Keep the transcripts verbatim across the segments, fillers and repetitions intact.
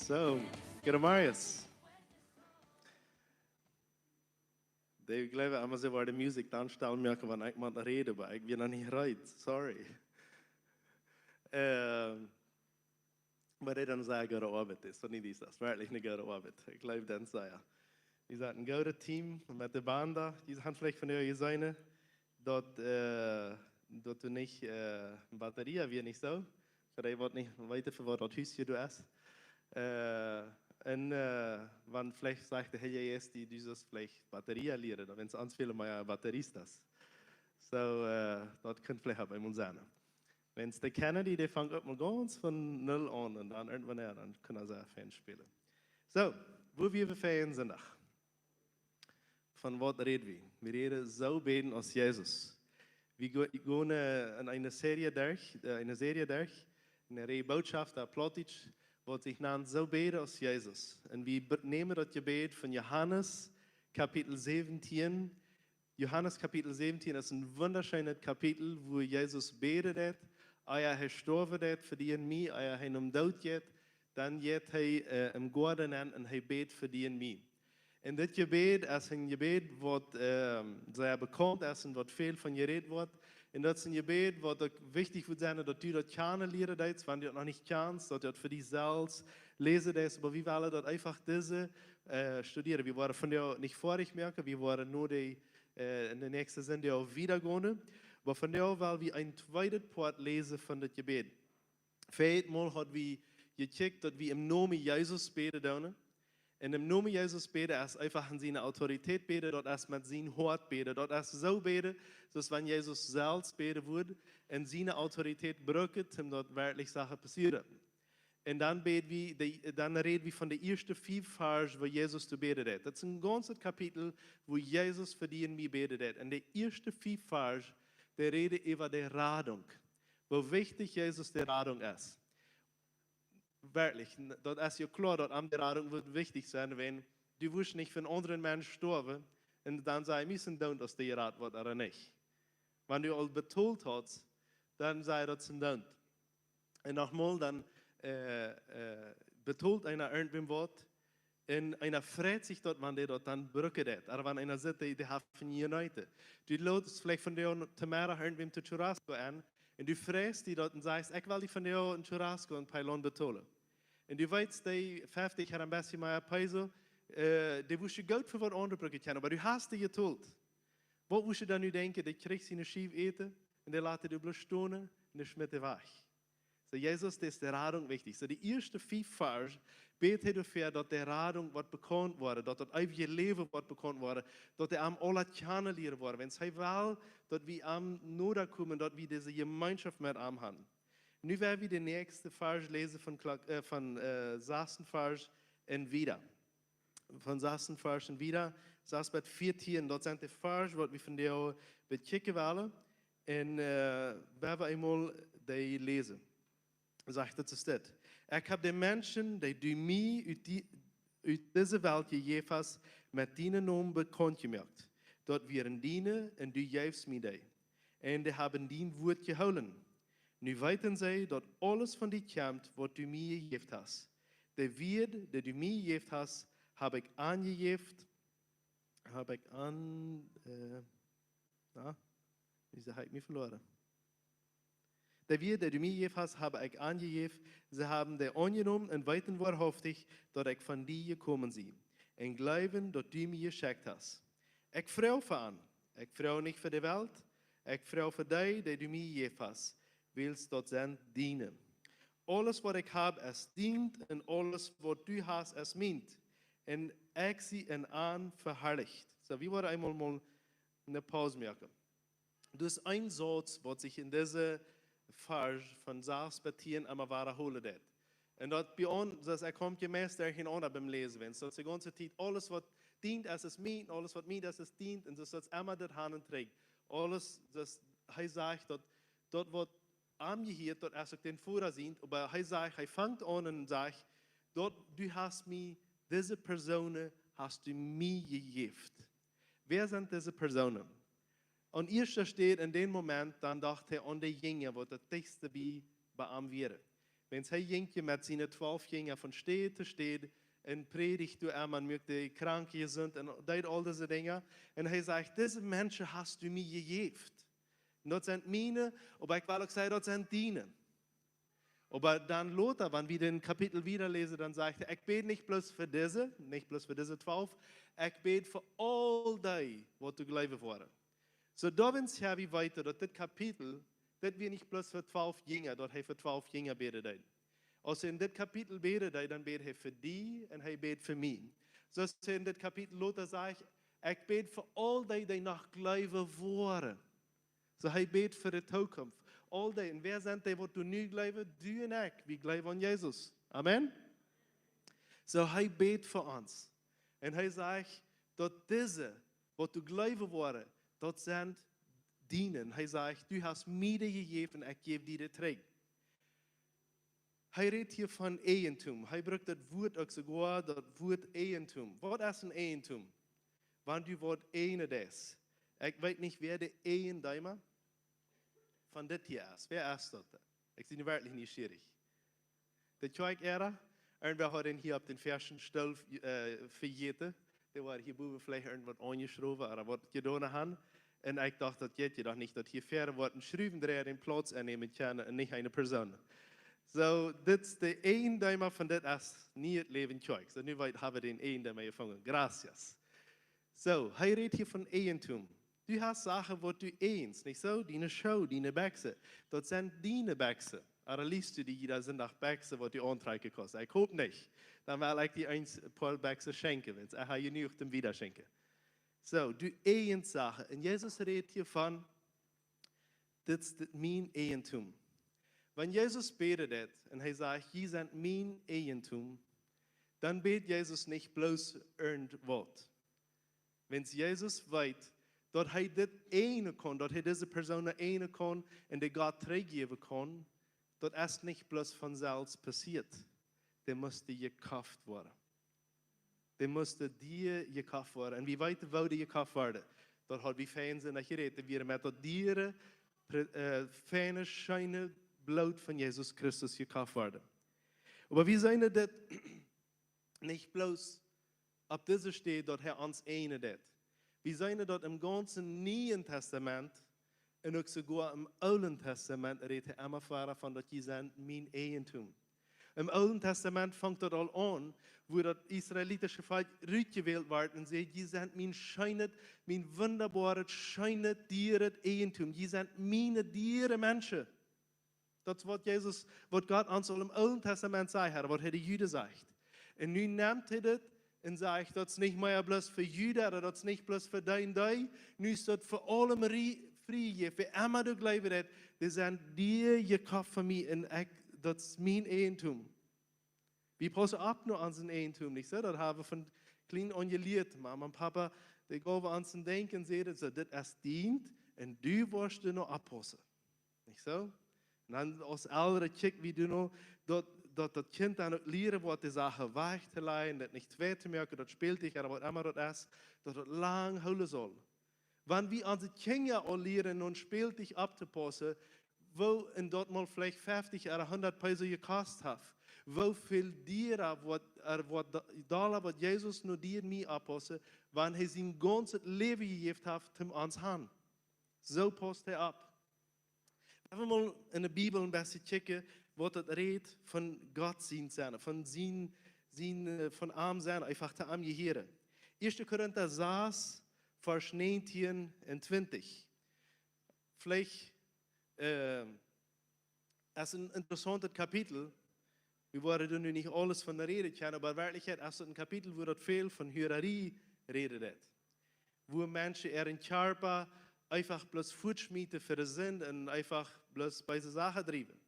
So, good, Marius. Dee jleewen emma, see woaren Musikj dan stalen moaken, wan ekj mott räden, oba ekj sie noch nich reed. Sorry. Ähm, oba dee deeden sea goode Oabeit. Daut es nich dies, daut es werkjlich eene goode Oabeit. Ekj jleew dän sea. Dee sent een goodet Team met de Band. Dee haben veleicht von junt jeseenen, daut, äh, daut du nich, äh, Batterie, wia nich soo. Fa dee waut nich weeten, fa waut daut Hus hia es. Äh, un, äh, wan veleicht sajcht de Herr Jesus die, du sust veleicht Batterie lieren, dan sent ons väl mea Batteristas. So, äh, daut kaun veleicht uk eemol sennen. Wan de Kennedy, dee fangt uk mau gaunz von null aun un dan irjentwann, jo, dan kaun hee sea fein spälen. So, woo wieren wie verjeeden Sindach? Von waut räd wie? Wie räden soo bäden aus Jesus. Wie go-, wie gonen, äh, en eene Serie derch, äh, eene Serie derch, eene Reaj Botschaften, Plautdietsch, waut sikj nant Soo bäden aus Jesus. Un wie be-, nämen daut Jebäd von Johanes, Kapitel säwentieen. Johanes Kapitel säwentieen es een wundascheenet Kapitel, wua Jesus bäden deed, ea hee stoawen deed fa die un mie, ea hee nom Doot jinkj, dan jinkj hee, äh, em Goaden nenn un hee bäd fa die un mie. Un dit Jebäd es een Jebäd waut, ähm, sea bekaunt es un waut väl von jerät woat. Un daut es een Jebäd waut uk wichtich woat sennen, daut du daut kjanen lieren deist, wan du daut noch nich kjanst, daut du daut fa die selfst läsen deist. Oba wie wellen daut eefach dise, äh, studieren. Wie woaren vondoag nich foadich moaken, wie woaren no de, äh, en de näakjste Sindach wieda gonen. Oba vondoag well wie een tweedet Poat läsen von dit Jebäd. Väajet Mol haud wie jekjikjt, daut wie em Nomen Jesus bäden doonen. Un em Nomen Jesus bäden es eefach en siene Autoritäet bäden, daut es met sien Hoat bäden, daut es soo bäden, soo aus wan Jesus selfst bäden wudd, en siene Autoritäet brucken, om daut werkjlich Sachen passieren. Un dan bäd wie, de, dan räd wie von de ieeschte fief Varsch, wua Jesus to bäden deed. Daut es een gaunzet Kapitel, wua Jesus fa die un mie bäden deed. Un de ieeschte fief Varsch, dee räden äwa de Radunk. Woo wichtich Jesus de Radunk es. Werkjlich, n-, daut es jo kloa, daut am de Radunk woat wichtich sennen, wan du wurscht nich fa eenen aundren Mensch stoawen un dan sajen, mie es daut, aus dee jerat woat ooda nich. Wan du aul betolt hast, dan saj daut es daut. Un nochmol, dan, äh, äh, betolt eena irjentwäm waut, un eena freit sikj daut, wan dee daut dan brucken deit. Ooda wan eena sitt, dee, dee haft von jeneeten. Du lodst veleicht vondoag to Meddach irjentwäm to Churrasco en, un du freist die daut un sajchst, ekj well die vondoag een Churrasco een Pajlon betolen. Un du weetst, dee feftich ooda een bät mea Peso, äh, dee wurscht du goot fa waut aundret brucken kjennen, oba du hast dee jetolt. Waut wurscht du dan nu denkjen? Dee kjricht siene Schiew Äten un dee lat dee bloos stonen un dee schmitt dee wajch. So, Jesus, dee es de Radunk wichtich. So, de ieeschte fief Varsch bät hee doafäa, daut de Radunk woat bekaunt woaren, daut daut eewje Läwen woat bekaunt woaren, daut dee am aula kjanen lieren woaren. Wan hee well, daut wie am noda komen, daut wie dise Jemeenschoft met am haben. Nu woa wie de näakjste Varsch läsen von Klock-, äh, von, äh, sasten Varsch un wieda. Von sasten Varsch un wieda, sas bat vieetieen, daut sent de Varsch, waut wie vondoag bekjikjen wellen. Un, äh, woa wie eemol dee läsen. Sajcht et, es dit: Ekj hab de Menschen, dee du mie ut die, ut dise Welt jejäft hast, met dienen Nomen bekaunt jemoakt. Daut wieren diene, un du jeefst mie dee. Un dee haben dien Wuat jehoolen. Nu weeten see, daut aules von die kjemt, waut du mie jejäft hast. De Wieed, dee du mie jejäft hast, hab ekj an jejäft, hab ekj an, äh, na, woo es daut, hab ekj mie veloaren. De Wieed, dee du mie jejäft hast, hab ekj an jejäft. See haben dee aunjenomen un weeten woarhauftich, daut ekj von die jekomen sie. Un jleewen, daut du mie jeschekjt hast. Ekj froag fa an. Ekj froag nich fa de Welt. Ekj froag fa dee, dee du mie jejäft hast. Wiels daut sent diene. Aules, waut ekj hab, es dient, un aules, waut du hast, es mient. Un ekj sie en an veharlicht. So, wie woaren eemol mol eene Paus moaken. Daut es een Sauz, waut sikj en dise Varsch von sas bat tieen emma wadaholen deit. Un daut bie ons, daut es, kjemt je meist derchenaunda biem Läsen, wan daut de gaunze Tiet aules, waut dient, es, es mient, aules, waut mient, es, es dient, un daut es emma daut han un trigj. Aules, daut hee sajcht, daut, daut waut am jehieet, daut es uk dän Voda sient, oba hee sajcht, hee fangt aun un sajcht, daut du hast mie, dise Persoonen hast du mie jejäft. Wäa sent dise Persoonen? Aun ieeschte Städ en dän Moment, dan docht hee aun de Jinja, waut daut dichtste bie, bie am wieren. Wiels hee jinkj je met siene twalf Jinja von Städ to Städ un prädicht doa emma un muak de Kranke jesunt un deed aul dise Dinja. Un hee sajcht: "Dise Menschen hast du mie jejäft. Un daut sent miene, oba ekj well uk sajen, daut sent diene." Oba dan lota, wan wie dän Kapitel wieda läsen, dan sajcht hee: "Ekj bäd nich bloos fa dise, nich bloos fa dise twalf, ekj bäd fa aul dee, waut doa jleewen woaren." Soo, doawäajen ha wie weeten, daut dit Kapitel, dit wia nich bloos fa twalf Jinja, daut hee fa twalf Jinja bäden deed. Aus hee en dit Kapitel bäden deed, dan bäd hee fa die un hee bäd fa mie. Soo aus hee en dit Kapitel lota sajcht: "Ekj bäd fa aul dee, dee noch jleewen woaren." Soo, hee bäd fa de Tookunft. Aul dee, un wäa sent dee, waut doa nu jleewen? Du un ekj, wie jleewen aun Jesus. Amen. Soo, hee bäd fa ons. Un hee sajcht, daut dise, waut doa jleewen woaren, daut sent diene. Hee sajcht: "Du hast mie dee jejäft un ekj jäw die dee trigj." Hee rät hia von Eejentum. Hee brukt daut Wuat uk soogoa, daut Wuat Eejentum. Waut es een Eejentum? Wan du waut äjnen deist. Ekj weet nich, wäa de Eejendeema von dit hia es. Wäa es daut? Ekj sie nu werkjlich nieschierich. De Kjoakj äare, un wie hauden hia opp dän ieeschten Stool, äh, vejäten. Dee wia hia bowen veleicht irjentwaut aunjeschrowen ooda waut jedonen haben. Un ekj docht, daut jeit je doch nich, daut hia väaren woat een Schruwendreaja dän Plauz ennämen kaun un nich eene Persoon. Soo, dit es de Eejendeema von dit es Nieet Läwen Kjoakj. Soo, nu weet, haben wie dän Eejendeema jefungen. Gracias. Soo, hee rät hia von Eejentum. Du hast Sachen, waut du äjnst, nich soo? Diene Schoo, diene Bekjsen. Daut sent diene Bekjsen. Ooda liest du die jieda Sindach Bekjsen, waut du auntrakjen kaust? Ekj hop nich. Dan well ekj die eent, een poa Bekjsen schenkjen, wiels ekj hab jenuach toom wieda schenkjen. Soo, du äjnst Sachen. Un Jesus rät hia von: "Dit es dit mien Eejentum." Wan Jesus bäden deed un hee sajcht: "Jie sent mien Eejentum", dan bäd Jesus nich bloos irjentwaut. Wiels Jesus weet, daut hee dit äjnen kaun, daut hee dise Persoon äjnen kaun un dee Gott trigjjäwen kaun, daut es nich bloos von selfst passieet. Dee musten jekoft woaren. Dee musten dia jekoft woaren. Un wie weeten, woo dee jekoft worden. Daut haud wie fein soo jerät, dee wieren met daut diere, pre-, äh, feine, scheene Bloot von Jesus Christus jekoft worden. Oba wie seenen dit nich bloos opp dise Städ, daut hee ons äjnen deed. Wie seenen daut em gaunzen Nieen Testament un uk soogoa em Oolen Testament rät hee emma wieda von daut: "Jie sent mien Eejentum." Em Oolen Testament fangt daut aul aun, wua daut israelitische Volkj rutjewält wort un säd: "Jie sent mien scheenet, mien wundaboaret, scheenet, dieret Eejentum. Jie sent miene diere Menschen." Daut es waut Jesus, waut Gott ons aul em Oolen Testament säd, waut hee de Juden sajcht. Un nu nemt hee dit un sajcht: "Daut es nich mea bloos fa Juden, ooda daut es nich bloos fa dee un dee. Nu es daut fa aulem rie-, frie jejäft. Wäa emma doa jleewen deed, dee sent dia jekoft von mie un ekj, daut es mien Eejentum." Wie paussen opp no onsen Eejentum, nich soo? Daut haben wie von kjlien aun jelieet. Mama un Papa, dee jeewen ons een Denkjen, säden soo: "Dit es dient un du woascht doa no oppaussen." Nich soo? Un dan aus Elren kjikj wie doa no, daut, daut daut Kjint dan uk lieren woat, de Sachen wajch to lajen, daut nich twei to moaken, daut Spältich, ooda waut emma daut es, daut daut lang hoolen saul. Wan wie onse Kjinja aul lieren, no een Spältich opptopaussen, woo een daut mol veleicht feftich ooda hundat Peso jekost haft, woo väl diera woat, äh, woat do-, Dolla, waut Jesus no die un mie oppaussen, wan hee sien gaunzet Läwen jejäft haft, om ons han. Soo pausst hee opp. Wan wie mol en de Bibel een bät kjikjen, waut daut rät von Gott sien sennen, von sien, sien, äh, von am sennen, eefach to am jehieren. Ieeschte Korinta sas, Varsch näajentieen un twintich. Veleicht, äh, es een interessauntet Kapitel. Wie woaren doa nu nich aules von räden kjennen, oba en Werkjlichkjeit es daut een Kapitel, wua daut väl von Huararie räden deit. Wua Menschen äaren Kjarpa eefach bloos fuatschmieten fa de Sind un eefach bloos beese Sachen driewen.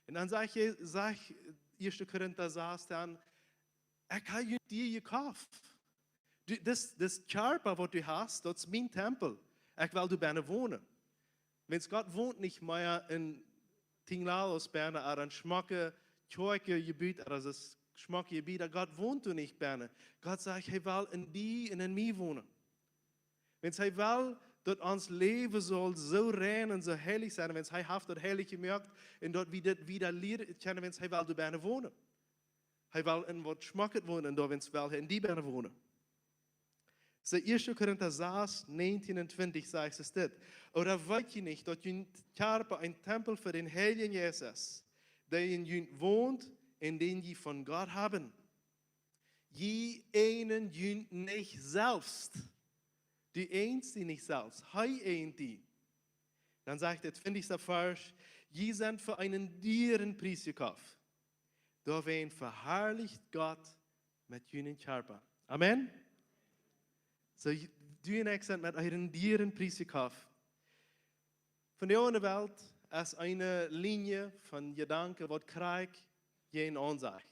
Un dan sajcht je-, sajcht Ieeschte Korinta sas dan: "Ekj hab die jekoft. Du, dis, dis Kjarpa, waut du hast, daut es mien Tempel. Ekj well doa bennen wonen." Wiels Gott wont nich mea en Tinglalos bennen, ooda en schmocke Kjoakjenjebäd, ooda daut schmocke Jebäd, Gott wont doa nich bennen. Gott sajcht, hee well en die un en mie wonen. Wiels hee well Daut ons Läwen saul soo rein un soo heilich sennen, wiels hee haft daut heilich jemoakt, un daut wie dit wieda lieren kjennen, wiels hee well doa bennen wonen. Hee well en waut schmocket wonen, un doawäajen well hee en die bennen wonen. Soo, ieeschte Korinta sas, näajentieen un twintich sajcht et dit: Ooda weet jie nich, daut jun Kjarpa een Tempel fa dän Heiljen Jeist es, dee en junt wont un dän jie von Gott haben? Jie eajnen junt nich selfst. Du eajnst die nich selfst, hee eajent die. Dan sajcht de twintichste Varsch: Jie sent fa eenen dieren Pries jekoft. Doawäajen veharlicht Gott met junen Kjarpa. Amen. Soo, du un ekj sent met eenen dieren Pries jekoft. Vondoag enne Welt es eene Linie von Jedanken, waut krakjt jäajen ons sajcht.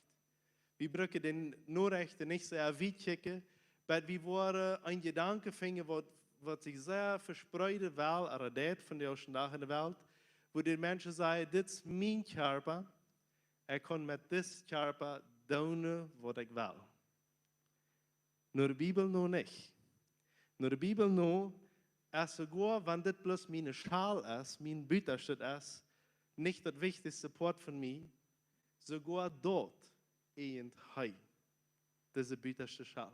Wie brucken de Norechten nich sea wiet kjikjen, oba wie woaren een Jedanken finjen, waut, waut sikj sea vespreeden well, ooda deit vondoag dän Dach enne Welt, wua de Menschen sajen: Dit es mien Kjarpa, ekj kaun met disen Kjarpa doonen, waut ekj well. No de Bibel no nich. No de Bibel no es soogoa, wan dit bloos miene Schal es, mien Butastet es, nich daut wichtichste Poat von mie, soogoa daut eajent hee, dise butaschte Schal.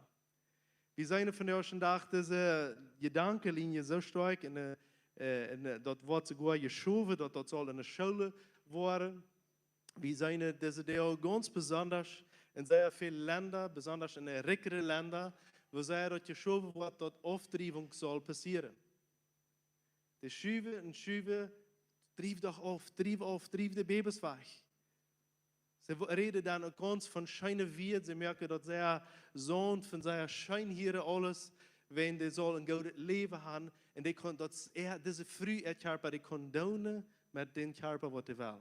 Wie seenen vondoag dän Dach dise Jedankenlinie soo stoakj en de, äh, en de, daut woat soogoa jeschowen, daut daut saul en de School woaren. Wie seenen dise Doag gaunz besonda en sea väl Lenda, besonda en de rikjere Lenda, wua sea daut jeschowen woat, daut Aufdriewunk saul passieren. Dee schuwen un schuwen: Driew doch auf, driew auf, driew de Babys wajch. See wo-, räden dan uk gaunz von scheene Wieed, see moaken daut sea soont, von sea scheen hieren aules, wan dee saul een goodet Läwen haben, un dee kaun daut, äa, dise Fru äa Kjarpa, dee kaun doonen met dän Kjarpa, waut dee well.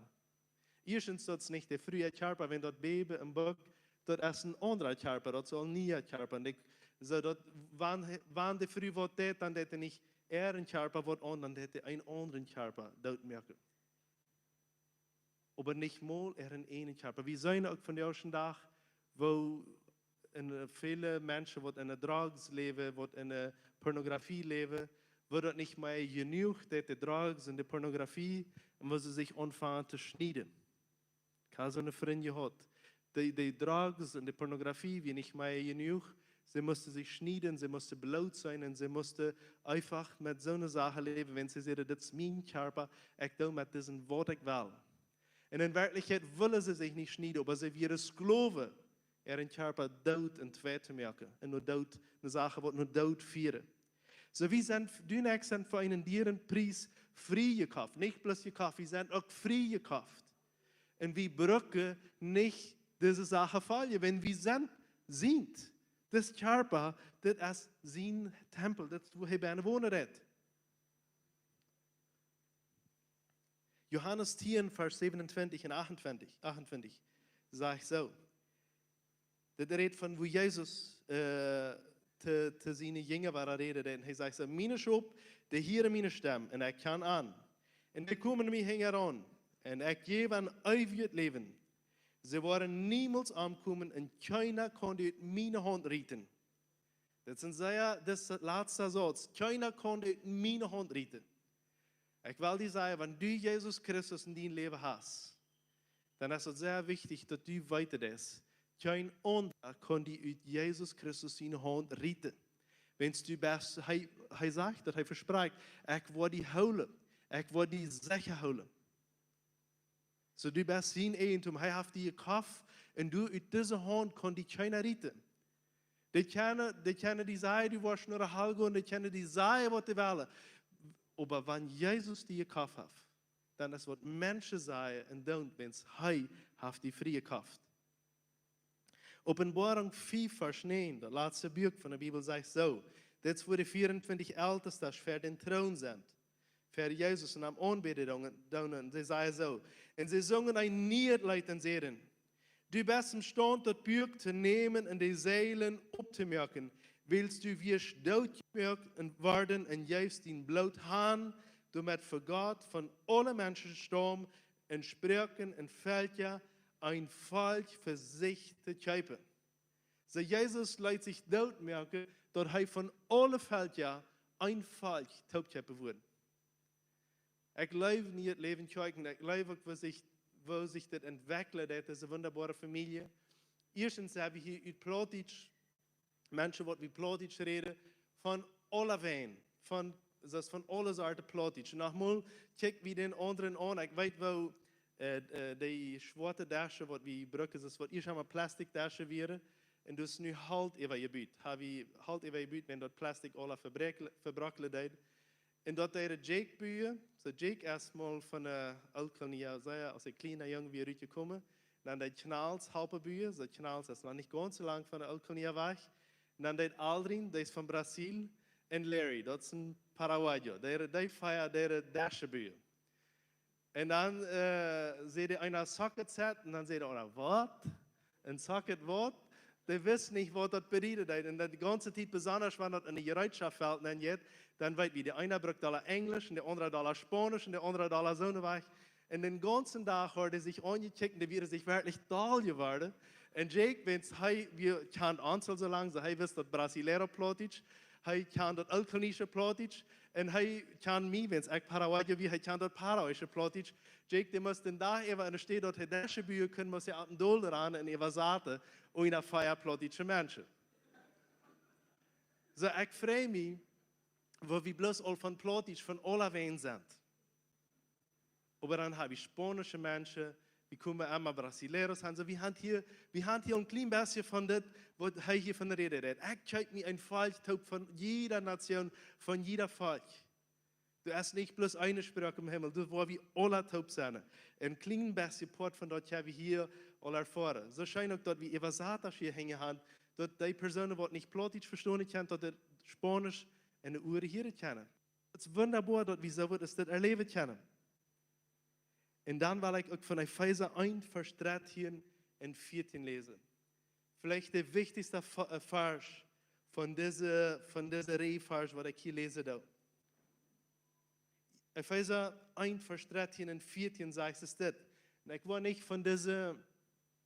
Ieeschtens, daut es nich de Fru äa Kjarpa, wan daut Baby em Buck, daut es een aundra Kjarpa, daut es een niea Kjarpa. Un ekj, soo daut, wan, wan de Fru waut deit, dan deit dee nich äaren Kjarpa waut aun, dan deit dee een aundren Kjarpa dootmoaken. Oba nich mol äaren eenen Kjarpa. Wie seenen uk vondoag dän Dach, woo en, äh, väle Menschen, waut en de Drugs läwen, waut en de Pornografie läwen, woat daut nich mea jenuach, daut de Drugs un de Pornografie, un woo see sikj aunfangen to schnieden. Ekj hab soone Frind jehaut. Dee, dee Drugs un de Pornografie wia nich mea jenuach. See musten sikj schnieden, see musten bloot sennen un see musten eefach met soone Sachen läwen, wan see säden: Dit es mien Kjarpa, ekj doo met disen, waut ekj well. Un en Werkjlichkjeit wullen see sikj nich schnieden, oba see wieren Sklowen, äaren Kjarpa doot un twei to moaken. Un no Doot, no Sachen, waut no Doot fieren. Soo, wie sent, du un ekj sent fa eenen dieren Pries frie jekoft. Nich bloos jekoft, wie sent uk frie jekoft. Un wie brucken nich dise Sachen foljen, wan wie sent sient. Dis Kjarpa, dit es sien Tempel, dit es, wua hee bennen wonen deit. Johanes tieen, Varsch säwenuntwintich un achtuntwintich, achtuntwintich, sajcht soo. Dit rät von wua Jesus, äh, to, to siene Jinja wia räden deed. Un hee sajcht soo: Miene Schop, dee hieren miene Stemm, un ekj kjan an. Un dee komen mie hinjaraun, un ekj jäw an eewjet Läwen. See woaren niemols omkomen, un kjeena kaun dee ut miene Haunt rieten. Dit es een sea, dis latsta Sauz. Kjeena kaun dee ut miene Haunt rieten. Ekj well die sajen, wan du Jesus Christus en dien Läwen hast, dan es et sea wichtich, daut du weetst daut. Kjeen aundra kaun die ut Jesus Christus siene Haunt rieten. Wan du best, hee, hee sajcht daut, hee vesprakjt: Ekj woa die hoolen, ekj woa die secha hoolen. Soo, du best sien Eijentum, hee haft die jekoft, un du, ut dise Haunt kaun die kjeena rieten. Dee kjennen, dee kjennen die sajen, du woascht no de Hal gonen, dee kjennen die sajen, waut dee wellen. Oba wan Jesus die jekoft haft, dan es waut Menschen sajen un doonen, wiels hee haft die frie jekoft. Openboarunk fief, Varsch näajen, daut latste Buak von de Bibel, sajcht soo: Dit es wua de veeruntwintich Eltestasch ver dän Troon sent, ver Jesus un am aunbäden doonen, doonen. See sajen soo. Un see sungen een nieet Leet un säden: Du best emstaund, daut Buak to nämen un de Seelen optomoaken, wiels du wieescht doot jemoakt worden un jeefst dien Bloot han, doamet fa Gott von aule Menschenstaum un Sproaken un Velkja een Volkj fa sikj to kjeepen. Soo, Jesus leet sikj dootmoaken, daut hee von aule Velkja een Volkj toopkjeppen wudden. Ekj leew nu daut Läwen Kjoakjen, ekj leew uk, woo sikj, woo sikj dit entwekjelt, daut es eene wundaboare Famielje. Ieeschtens hab wie hia ut Plautdietsch, Menschen waut wie Plautdietsch räden, von aulawäajen, von, daut es von aule Sorten Plautdietsch. Noch mol, kjikj wie dän aundren aun, ekj weet woo, äh, äh, dee schwoate Deschen waut wie brucken, daut es waut ieescht emol Plastikdeschen wieren, un daut es nu Holt äwajebut. Ha wie Holt äwajebut, wan daut Plastik aula vebrakjle-, vebrakjlen deed. Un daut deed Jake buen, soo Jake es mol von de Ooltkolonie, soo aus een kjliena Jung wia rutjekomen. Dan deed Kjnals halpen buen, soo Kjnals es noch nich gaunz soo lang von de Ooltkolonie wajch. Un dan deed Aldrin, dee es von Brasil, un Larry, daut es een Paraguayo, dee, dee fea, dee Deschen buen. Un dan, äh, säd eena Socket Set, un dan säd eena, waut? Een Socket waut? Dee wist nich, waut daut bedieden deed. Un dan de gaunze Tiet, besonda wan daut enne Jereetschoftwelt nenjeit, dan weet wie, de eena brukt aula Enjlisch, un de aundra aula Spaunisch, un de aundra aula soone Wajch. Un dän gaunzen Dach hauden dee sikj aunjekjikjt, un dee wieren sikj werkjlich doll jeworden. Un Jake, wiels hee, wie kjand ons aul soo lang, soo hee wist daut Brasileiro Plautdietsch, hee kjand daut Ooltkolonische Plautdietsch, un hee kjand mie, wiels ekj Paraguayo wia, hee kjand daut paraguayische Plautdietsch. Jake, dee must dän Dach äwa enne Städ, daut hee Deschen buen kunn, must hee opp un dol rannen un äwasaten, opp eene fea plautdietsche Menschen. Soo, ekj frei mie, woo wie bloos aul von Plautdietsch von aulawäajen sent. Oba dan hab wie spaunische Menschen, wie komen emma Brasileiros han. Soo, wie han hia, wie han hia een kjlien bät von dit, waut hee hia von räden deed. Ekj kjeep mie een Volkj toop von jieda Nazion, von jieda Volkj. Doa es nich bloos eene Sproak em Himmel, doa woa wie aula toop sennen. Een kjlien bät Poat von daut hab wie hia aul erfoaren. Soo scheen uk daut wie Äwasata hia hangen han, daut dee Persoonen waut nich Plautdietsch vestonen kjennen, daut dee Spaunisch enne Uaren hieren kjennen. Daut es wundaboa, daut wie soo waut aus dit erläwen kjennen. Un dan well ekj uk von Efeesa eent, Varsch dartieen un vieetieen läsen. Veleicht de wichtichste Va-, äh, Varsch von dise, von dise Reaj Varsch, waut ekj hia läsen doo. Efeesa eent, Varsch dartieen un vieetieen sajcht et dit. Un ekj woa nich von dise,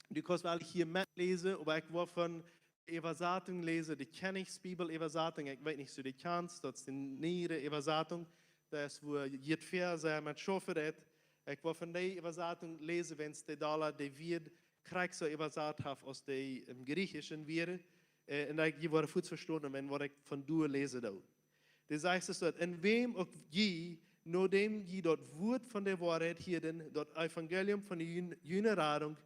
du kaust woll hia metläsen, oba ekj woa von Äwasatunk läsen, de Kjennichs Bibel Äwasatunk, ekj weet nich, aus du dee kjanst, daut es de niee Äwasatunk, daut es wua jie väa sent met schaufen. Ekj woa von dee Äwasatunk läsen, wiels dee dolla dee Wieed krakjt soo äwasat haft aus dee em Griechischen wieren. Äh, un ekj, jie woaren fuaz vestonen, wan waut ekj von doa läsen doo. Dee sajcht et doa: "Un wäm uk jie, nodäm jie daut Wuat von de Woarheit hieeden, daut Evangelium von de jun-, june Radunk,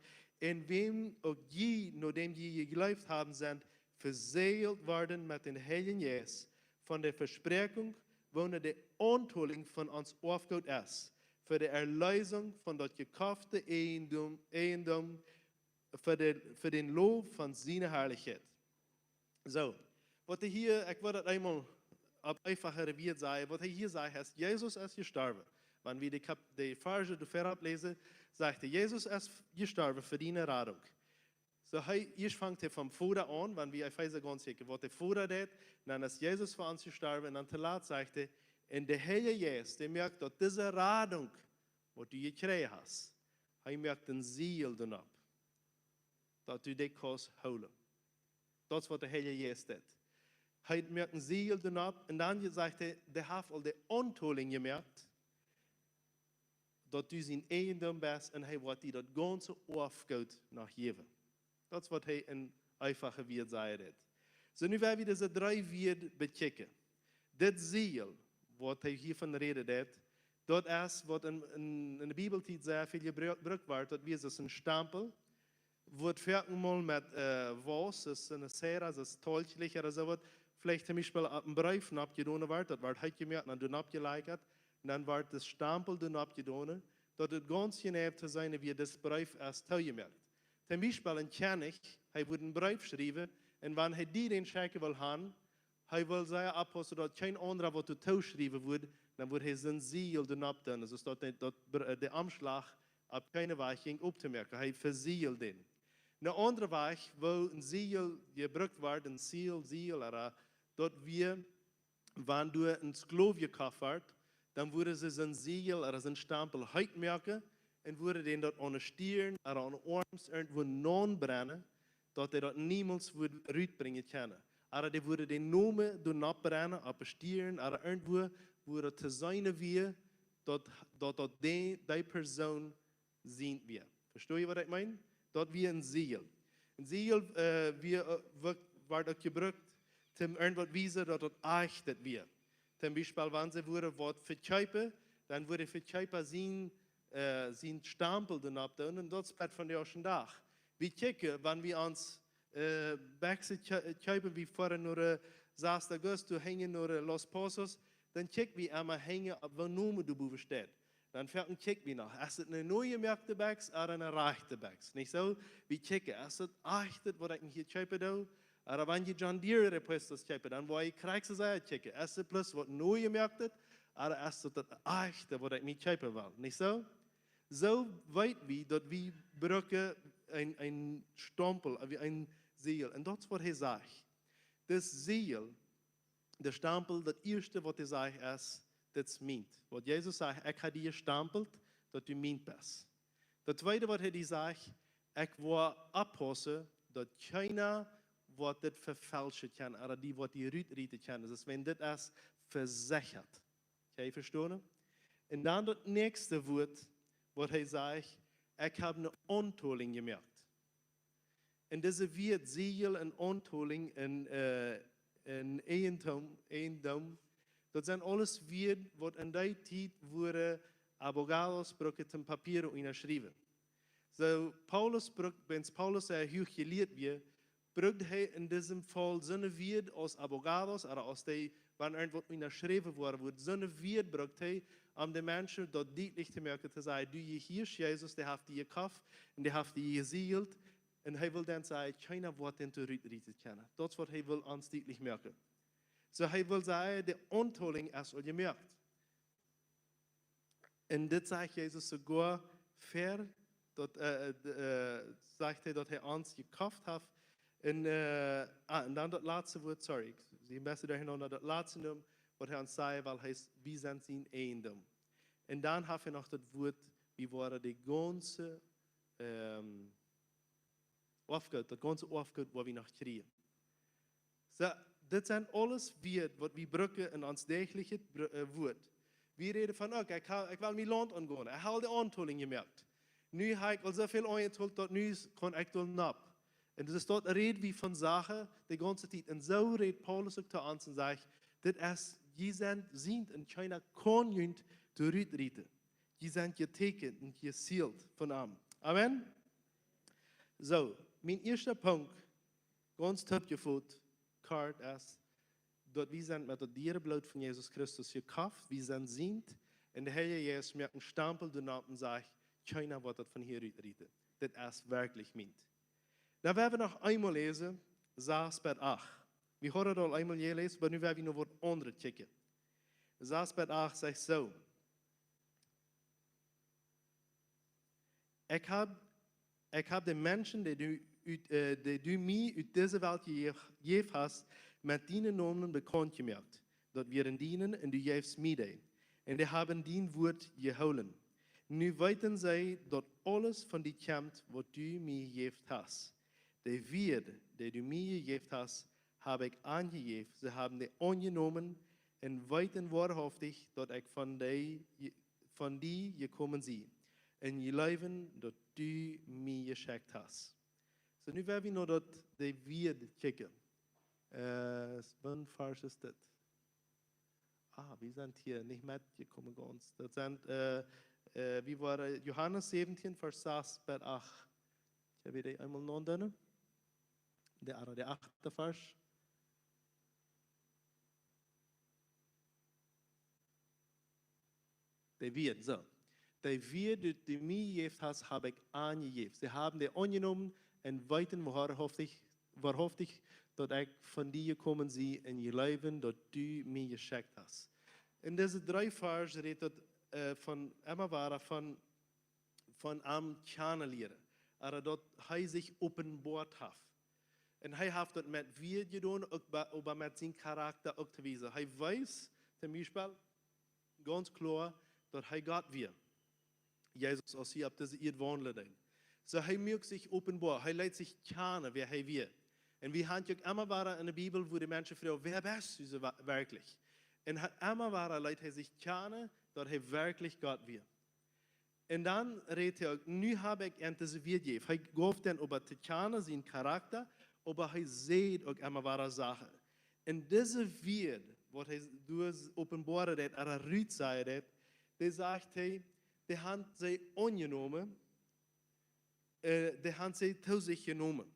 un wäm uk jie, nodäm jie jejleeft haben, sent vesäajelt worden met dän Heiljen Jeist, von de Vespräakjunk, woona de Auntolinj von ons Oafgoot es, fa de Erleesunk von daut jekofte Eijentum, Eijentum, fa de, fa dän Loff von siene Harlichkjeit." Soo, waut hee hia, ekj wull daut eemol opp eefachere Wieed sajen, waut hee hia sajcht es, Jesus es jestorwen. Wan wie de Kap-, de Varsch doa verop läsen, sajcht hee, Jesus es jestorwen fa diene Radunk. Soo, hee, ieescht fangt hee vom Voda aun, wan wie Efeesa gaunz kjikjen, waut de Voda deed, dan es Jesus fa ons jestorwen, un dan toolatst sajcht hee, un de Heilje Jeist, dee moakt daut dise Radunk, waut du jekjräajen hast, hee moakt een Siegel doaropp, daut du dee kaust hoolen. Daut es waut de Heilje Jeist deed. Hee moakt een Siegel doaropp, un dan sajcht hee, dee haft aul de Auntolinj jemoakt, daut du sien Eijentum best, un hee woat die daut gaunze Oafgoot noch jäwen. Daut es waut hee en eefache Wieed sajen deed. Soo, nu woa wie dise dree Wieed bekjikjen. Dit Siegel, waut hee hia von räden deed, daut es waut en, en, en de Bibeltiet sea väl jebru-, jebrukt woat, daut wia soo een Stampel, woat foaken mol met, äh, Wauss, soo een cera, soo een Tolchlicht ooda soo waut, veleicht toom Biespel opp een Breef nopp jedonen woat, daut woat heet jemoakt un dan nopp jelajcht, un dan woat de Stampel doa nopp jedonen, daut et gaunz jeneiw to sennen, woo dis Breef es toojemoakt. Toom Biespel een Kjennich, hee wudd een Breef schriewen, un wan hee die dän schekjen wull han, hee wull sea oppaussen, daut kjeen aundra waut doa tooschriewen wudd, dan wudd hee sien Siegel doa nopp doonen, soo daut de, daut Br-, äh, de Omschlach opp kjeene Wajch jinkj optomoaken. Hee vesieeld dän. Een aundra Wajch, woo een Siegel jebrukt woat, een Siegel, Siegel, ooda daut wia, wan doa een Sklow jekoft woat, dan wudden see sien Siegel ooda sien Stampel heet moaken un wudden dän daut aun de Stirn ooda aun de Oarms irjentwua naunbrennen, daut hee daut niemols wudd rutbrinjen kjennen. Ooda dee wudden dän Nomen doonen oppbrennen, opp de Stieren, ooda irjentwua, wua daut to seenen wia, daut, daut, daut dee, dee Persoon sien wia. Vestonen jie, waut ekj meen? Daut wia een Siegel. Een Siegel, äh, wia, äh, wort, wort uk jebrukt, om irjentwaut to wiesen, daut daut echtet wia. Toom Biespel, wan see wudden waut vekjeepen, dan wudd de Vekjeepa sien, äh, sien Stampel doaropp doonen, un daut es bat vondoag dän Dach. Wie kjikjen, wan wie ons, äh, Bekjsen kje-, kjeepen, wie foaren no de Sasta August, doa hinjen no de Los Pozos, dan kjikj wie emma hinjen, opp waut Nomen doa bowen steit. Dan foaken kjikj wie noch, es et eene nieejemoakte Bekjs ooda eene rajchte Bekjs? Nich soo? Wie kjikjen, es et echtet, waut ekj mie hia kjeepen doo? Ooda wan jie John Deere Repuestos kjeepen, dan woa jie krakjt soo sea kjikjen, es et bloos waut nieejemoaktet, ooda es et daut echtet, waut ekj mie kjeepen well? Nich soo? Soo weet wie, daut wie brucken een, een Stampel, ooda een Siegel. Un daut es waut hee sajcht. Daut Siegel, de Stampel, daut ieeschte waut hee sajcht es, dit es mient. Waut Jesus sajcht, ekj hab die jestampelt, daut du mient best. Daut tweede waut hee die sajcht, ekj woa oppaussen, daut kjeena waut dit vefälschen kaun, ooda dee waut die rutrieten kaun. Daut es, wan dit es vesechat. Kjenn jie vestonen? Un dan daut näakjste Wuat, waut hee sajcht, ekj hab eene Auntolinj jemoakt. Un dise Wieed, Siegel un Auntolinj un, äh, un Eijentum, Eijentum, daut sent aules Wieed, waut en dee Tiet wudden Abogados brucken, toom Papieren unjaschriewen. Soo, Paulus brukt, wan Paulus sea huach jelieet wia, brukt hee en disem Faul soone Wieed aus Abogados, ooda aus dee, wan irjentwaut unjaschräwen woat, woat soone Wieed brukt hee, om de Menschen daut dietlich to moaken, to sajen, du, hia es Jesus, dee haft die jekoft un dee haft die jesiegelt. Un hee well dan sajen, kjeena woat die doa rutrieten kjennen. Daut es waut hee well ons dietlich moaken. Soo, hee well sajen, de Auntolinj es aul jemoakt. Un dit sajcht Jesus soogoa ver, daut, äh, d-, äh, sajcht hee, daut hee ons jekoft haft. Un, äh, ah, un dan daut latste Wuat, sorry, ekj sie een bät derchenaunda, daut latste Nomen, waut hee ons sajcht, wiels hee es, wie sent sien Eijentum. Un dan haft hee noch daut Wuat, wie woaren de gaunze, ähm, Oafgoot, daut gaunze Oafgoot, waut wie noch kjrieen. Soo, dit sent aules Wieed, waut wie brucken en ons däachlichet Br-, äh, Wuat. Wie räden von, okay, ekj ha-, ekj well mien Launt aungonen. Ekj hab de Auntolinj jemoakt. Nu hab ekj aul soo väl aunjetolt, daut nu es, kaun ekj doa nopp. Un daut es, doa räd wie von Sachen de gaunze Tiet. Un soo rät Paulus uk to ons un sajcht, dit es, jie sent, sent un kjeena kaun junt doa rutrieten. Jie sent jeteekjent un jesealt von am. Amen. Soo, mien ieeschte Punkt, gaunz toopjefot, kort es, daut wie sent met daut diere Bloot von Jesus Christus jekoft, wie sent sient, un de Heilje Jeist moakt een Stampel doaropp un sajcht, kjeena woat daut von hia rutrieten. Dit es werkjlich mient. Dan woa wie noch eemol läsen, sas bat acht. Wie haben daut aul eemol jeläst, oba nu woa wie noch waut aundret kjikjen. Sas bat acht sajcht soo: Ekj hab, ekj hab de Menschen, dee du ut, äh, dee du mie ut dise Welt jejäft, jejäft hast, met dienen Nomen bekaunt jemoakt. Daut wieren diene, un du jeefst mie dee. Un dee haben dien Wuat jehoolen. Nu weeten see, daut aules von die kjemt, waut du mie jejäft hast. De Wieed, dee du mie jejäft hast, hab ekj an jejäft. See haben dee aunjenomen un weeten woarhauftich, daut ekj von dee je-, von die jekomen sie, un jleewen, daut du mie jeschekjt hast. Soo, nu woa wie no daut, de Wieed kjikjen. Äh, waut Varsch es dit? Ah, wie sent hia nich metjekomen gaunz. Daut sent, äh, äh, wie woaren Johanes säwentieen, Varsch sas bat acht. Kjenn wie dee eemol nodenkjen? De, ah, de achte Varsch. De Wieed, soo. De Wieed, dee du mie jejäft hast, hab ekj an jejäft. See haben dee aunjenomen un weeten woarhauftich, woarhauftich, daut ekj von die jekomen sie, un jleewen, daut du mie jeschekjt hast. En dise dree Varsch rät daut, äh, von, emma wada von von am kjanen lieren, ooda daut hee sikj openboat haft. Un hee haft daut met Wieed jedonen, uk bie, oba met sienen Charakta uk to wiesen. Hee wees, toom Biespel, gaunz kloa, daut hee Gott wia. Jesus, aus hee opp dise Ieed waundlen deed. Soo, hee muak sikj openboa, hee leet sikj kjanen, wäa hee wia. Un wie haben uk emma wada enne Bibel, wua de Menschen froagen: "Wäa best du soo wa-, werkjlich?" Un hee, emma wada leet hee sikj kjanen, daut hee werkjlich Gott wia. Un dan rät hee uk: "Nu hab ekj an dise Wieed jejäft." Hee jeef dan oba to kjanen sienen Charakta, oba hee säd uk emma wada Sachen. Un dise Wieed, waut hee doa openboaren deed, ooda rut sajen deed, dee sajcht hee, dee haben see aunjenomen, äh, dee haben see to sikj jenomen.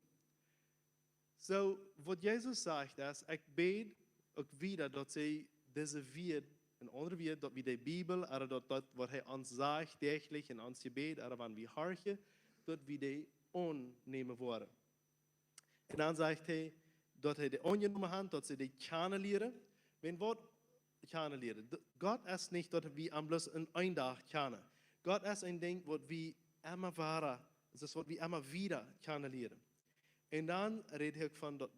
Soo, waut Jesus sajcht es: "Ekj bäd uk wieda, daut see dise Wieed, een aundret Wieed, daut wie de Bibel, ooda daut, daut waut hee ons sajcht däachlich en ons Jebäd, ooda wan wie horchen, daut wie dee aunnämen woaren." Un dan sajcht hee, daut hee dee aunjenomen haft, daut see dee kjanen lieren. Wan waut kjanen lieren? D-, Gott es nich daut wie am bloos en een Dach kjanen. Gott es een Dinkj, waut wie emma wada, daut es, waut wie emma wieda kjanen lieren. Un dan rät hee uk von daut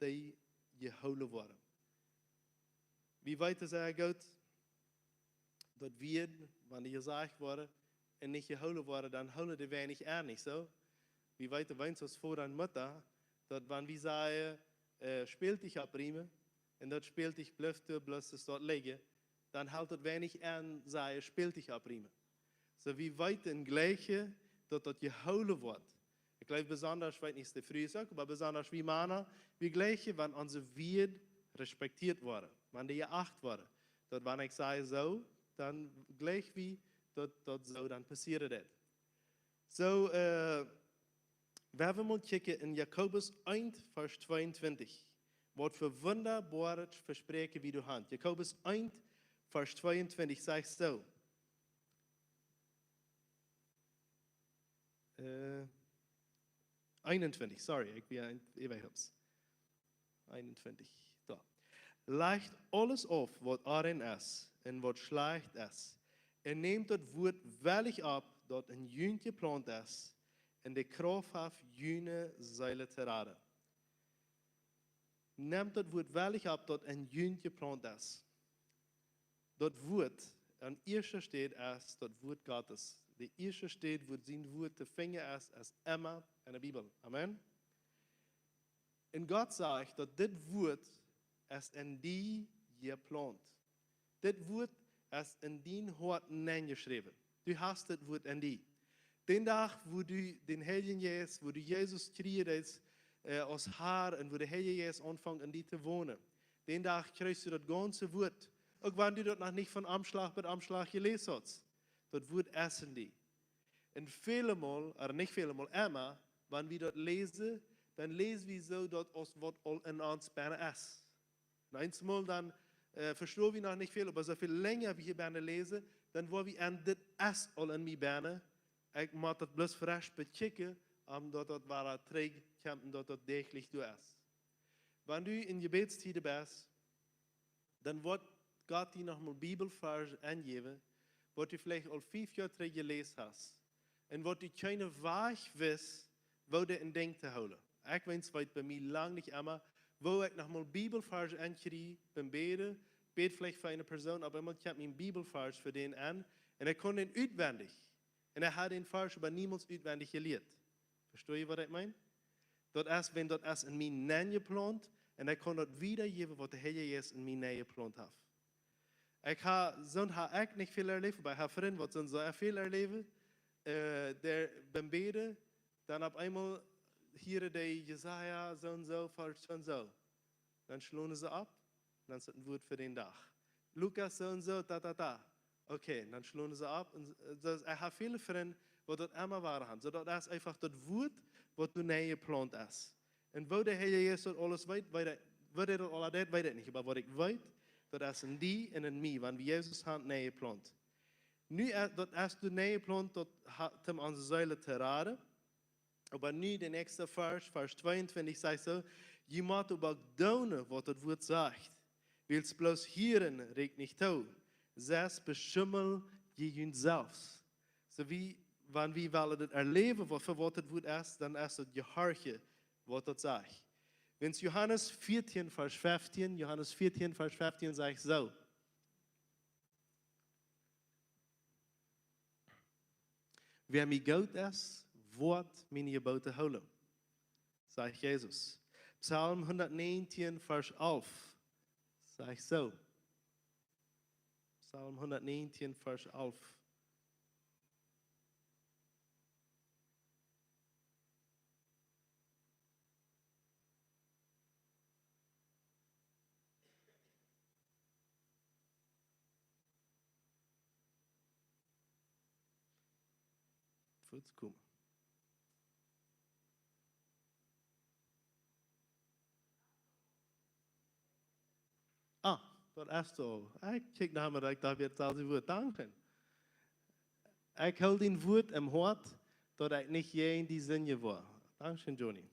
dee jehoolen woaren. Wie weeten sea goot, daut wie, wan dee jesajcht woaren un nich jehoolen woaren, dan hoolen dee weinich aun, nich soo? Wie weeten, wie aus Voda un Mutta, daut wan wie sajen, äh, Spältich oppriemen, un daut Spältich blift doa bloos doa lijen, dan helt daut weinich aun, sajen Spältich oppriemen. Soo, wie weeten, jlikjen, daut daut jehoolen woat. Ekj jleew besonda, weet nich, de Frues uk, oba besonda wie Mana, wie jlikjen, wan onse Wieed respektieet woaren, wan dee jeacht woaren. Daut wan ekj saj soo, dan jlikj wie, daut daut soo dan passieren deit. Soo, äh, wie haben mol kjikjen en Jakobus eent, Varsch tweeuntwintich. Waut fa wundaboare Vespräakjen wie doa haben. Jakobus eent, Varsch tweeuntwintich sajcht soo. Äh, eenuntwintich, sorry, ekj wia een, äwahups. Eenuntwintich, doa. "Lajcht aules auf, waut onrein es un waut schlajcht es, un nämt daut Wuat wellich opp, daut en junt jeplaunt es, un de Krauft haft, june Seelen to raden." Nämt daut Wuat wellich opp, daut en junt jeplaunt es. Daut Wuat aun ieeschte Städ es daut Wuat Gottes. De ieeschte Städ, wua sien Wuat to finjen es, es emma en de Bibel. Amen. Un Gott sajcht, daut dit Wuat es en die jeplaunt. Dit Wuat es en dien Hoat nenjeschräwen. Du hast dit Wuat en die. Dän Dach, wua du dän Heiljen Jeist, wua du Jesus kjrieen deetst, äh, aus Herr, un wua de Heilje Jeist aunfunk en die to wonen, dän Dach kjrichst du daut gaunze Wuat. Uk wan du daut noch nich von Omschlag bat Omschlag jeläst hast. Daut Wuat es en die. Un väle Mol, ooda nich väle Mol, emma, wan wie daut läsen, dan läsen wie soo daut aus waut aul en ons bennen es. Un eemol dan, äh, vestonen wie noch nich väl, oba soo väl lenja wie hia bennen läsen, dan woa wie en: "Dit es aul en mie bennen. Ekj mott daut bloos fresch bekjikjen, om daut daut wada trigj kjemt un daut daut däachlich doa es." Wan du en Jebädstieden best, dan woat Gott die noch mol Bibelvarsch aunjäwen, waut du veleicht aul fief Joa trigj jeläst hast. Un waut du kjeenen Wajch wist, woo dee en Denkj to hoolen. Ekj weens weet bie mie lang nich emma, woo ekj noch mol Bibelvarsch aunkjrieech biem Bäden, bäd veleicht fa eene Persoon, opp eemol kjeem mien Bibelvarsch fa dän aun, un ekj kunn dän utwendich. Un ekj haud dän Varsch oba niemols utwendich jelieet. Vestonen jie, waut ekj meen? Daut es, wan daut es en mie nenjeplaunt, un ekj kaun daut wiedajäwen, waut de Heilje Jeist en mie nenjeplaunt haft. Ekj ha, soont ha ekj nich väl erläft, oba ekj ha Frind, waut soont sea väl erläwen, äh, dee biem Bäden, dan opp eemol hieren dee Jesaja soo un soo, Varsch soo un soo. Dan schlonen see opp, dan es daut een Wuat fa dän Dach. Lukas soo un soo, ta, ta, ta. Okay, dan schlonen see opp. Un, äh, daut, ekj ha väle Frind, waut daut emma wada haben. Soo daut es eefach daut Wuat, waut doa nenjeplaunt es. Un woo de Heilje Jeist daut aules weet, weet ekj, woo dee daut aula deed, weet ekj nich. Oba waut ekj weet, daut es en die un en mie, wan wie Jesus haben nenjeplaunt. Nu, äh, daut es doa nenjeplaunt, daut ha-, om onse Seelen to raden. Oba nu de näakjste Varsch, Varsch tweeuntwintich, sajcht soo: "Jie motten oba doonen, waut daut Wuat sajcht. Wiels bloos hieren rieekjt nich too. Sest beschummel jie junt selfst." Soo wie, wan wie wellen daut erläwen, waut fa waut daut Wuat es, dan es daut jehorchen, waut daut sajcht. Wan Johanes vieetieen, Varsch feftieen, Johanes vieetieen, Varsch feftieen sajcht soo: "Wäa mie goot es, woat miene Jeboten hoolen", sajcht Jesus. Psalm hundatnäajentieen, Varsch alf. Sajcht soo. Psalm hundatnäajentieen, Varsch alf. Fuaz komen. Ah, daut es soo. Ekj kjikj no, oba ekj docht, daut wia daut selwje Wuat. Dankscheen. Ekj hool dien Wuat em Hoat, daut ekj nich jäajen die sindjen woa. Dankscheen, Johnny.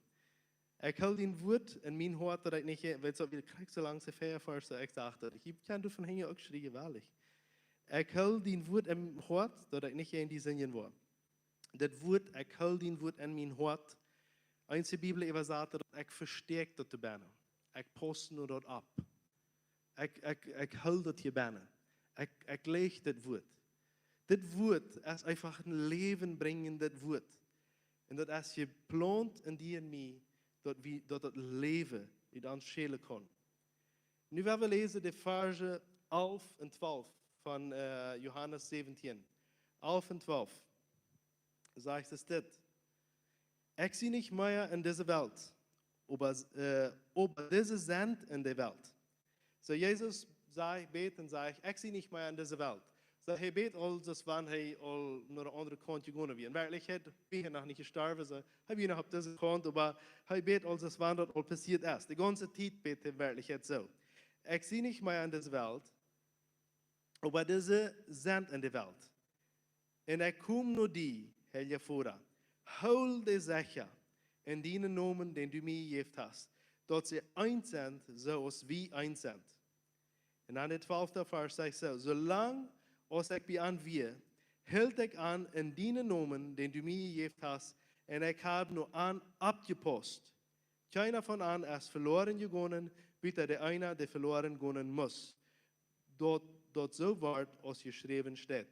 Ekj hool dien Wuat en mien Hoat, daut ekj nich jäajen, weetst du, wie krakjt soo lang see vea Varsch, ekj docht, daut ekj kaun doa von hinjen uk schrieejen, werkjlich. Ekj hool dien Wuat em Hoat, daut ekj nich jäajen die sindjen woa. Daut Wuat, ekj hool dien Wuat en mien Hoat. Eenje Bibeläwasater, daut ekj vestäakj daut doa bennen. Ekj pauss no daut opp. Ekj, ekj, ekj hool daut hia bennen. Ekj, ekj läs daut Wuat. Daut Wuat es eefach een läwenbrinjendet Wuat. Un daut es jeplaunt en die un mie, daut wie, daut daut Läwen ut ons schellen kaun. Nu woa wie läsen de Varsch alf un twalf von, äh, Johanes säwentieen. Alf un twalf. Sajcht et dit: Ekj sie nich mea en dise Welt, oba, äh, oba dise sent en de Welt. Soo Jesus säd, bät un säd: Ekj sie nich mea en dise Welt. Soo hee bät aul, aus wan hee aul no de aundre Kaunt jegonen wia. En Werkjlichkjeit wia hee noch nich jestorwen, soo hee wia noch opp dise Kaunt, oba hee bät aul, aus wan daut aul passieet es. De gaunze Tiet bät hee en Werkjlichkjeit soo: Ekj sie nich mea en dise Welt, oba dise sent en de Welt. Un ekj kom no die, Heilja Voda. Hool dee secha en dienen Nomen, dän du mie jejäft hast, daut see eent sent, soo aus wie eent sent. Un dan de twalfte Varsch sajcht soo: Soo lang aus ekj bie an wia, hilt ekj an en dienen Nomen, dän du mie jejäft hast, un ekj hab no an oppjepaust. Kjeena von an es veloaren jegonen, buta dee eena, dee veloaren gonen must. Daut, daut soo woat aus jeschräwen steit.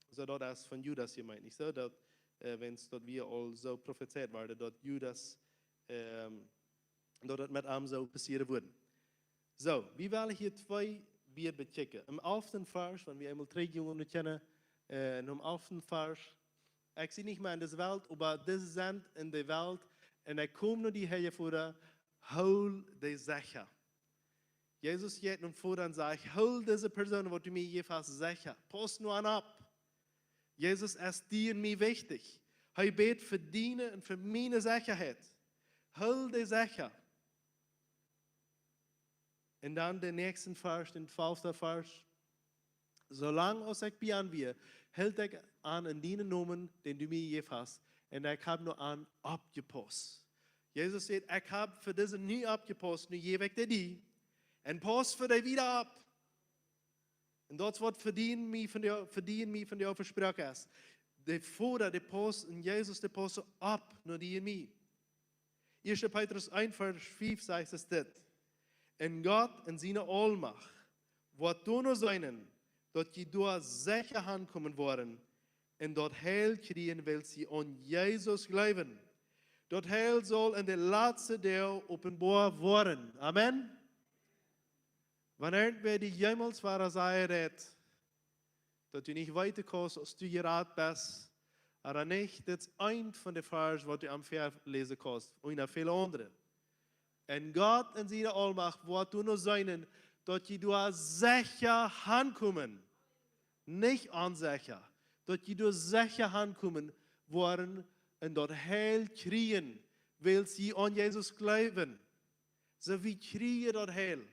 Soo daut es von Judas jemeent, nich soo? Daut, äh, wan daut wia aul soo profezeit worden, daut Judas, ähm, daut et met am soo passieren wudd. Soo, wie wellen hia twee Wieed bekjikjen. Em alften Varsch, wan wie eemol trigjgonen kjennen, äh, em alften Varsch: Ekj sie nich mea en dise Welt, oba dise sent en de Welt. Un ekj kom no die, Heilja Voda, hool dee secha. Jesus jeit nom Voda un sajcht: Hool dise Persoon, waut du mie jejäft hast, secha. Pauss no an opp. Jesus es die un mie wichtich. Hee bät fa diene un fa miene Sechaheit. Hool dee secha. Un dan de näakjste Varsch, de twalfte Varsch: Soo lang aus ekj bie an wia, hilt ekj an en dienen Nomen, dän du mie jejäft hast, un ekj hab no an oppjepaust. Jesus sajcht: Ekj hab fa dise nu oppjepaust, nu jäw ekj dee die, un pauss fa dee wieda opp. Un daut es waut fa die un mie vondoag, fa die un mie vondoag vesproaken es. De Voda, dee paust, un Jesus, dee paust opp no die un mie. Ieeschte Petrus eent Varsch fief sajcht et dit: Un Gott en siene Aulmacht woat doano seenen, daut jie doa secha hankomen woaren un daut Heil kjrieen, wiels jie aun Jesus jleewen. Daut Heil saul en de latste Doag openboa woaren. Amen. Wan irjentwäa die jemols wada sajen deit, daut du nich weeten kaust, aus du jerat best ooda nich, dit es eent von de Varsch, waut du am väaläsen kaust, unja väle aundre. Un Gott en siene Aulmacht woat doano seenen, daut jie doa secha hankomen. Nich onsecha. Daut jie doa secha hankomen woaren un daut Heil kjrieen, wiels jie aun Jesus jleewen. Soo, wie kjrieen daut Heil.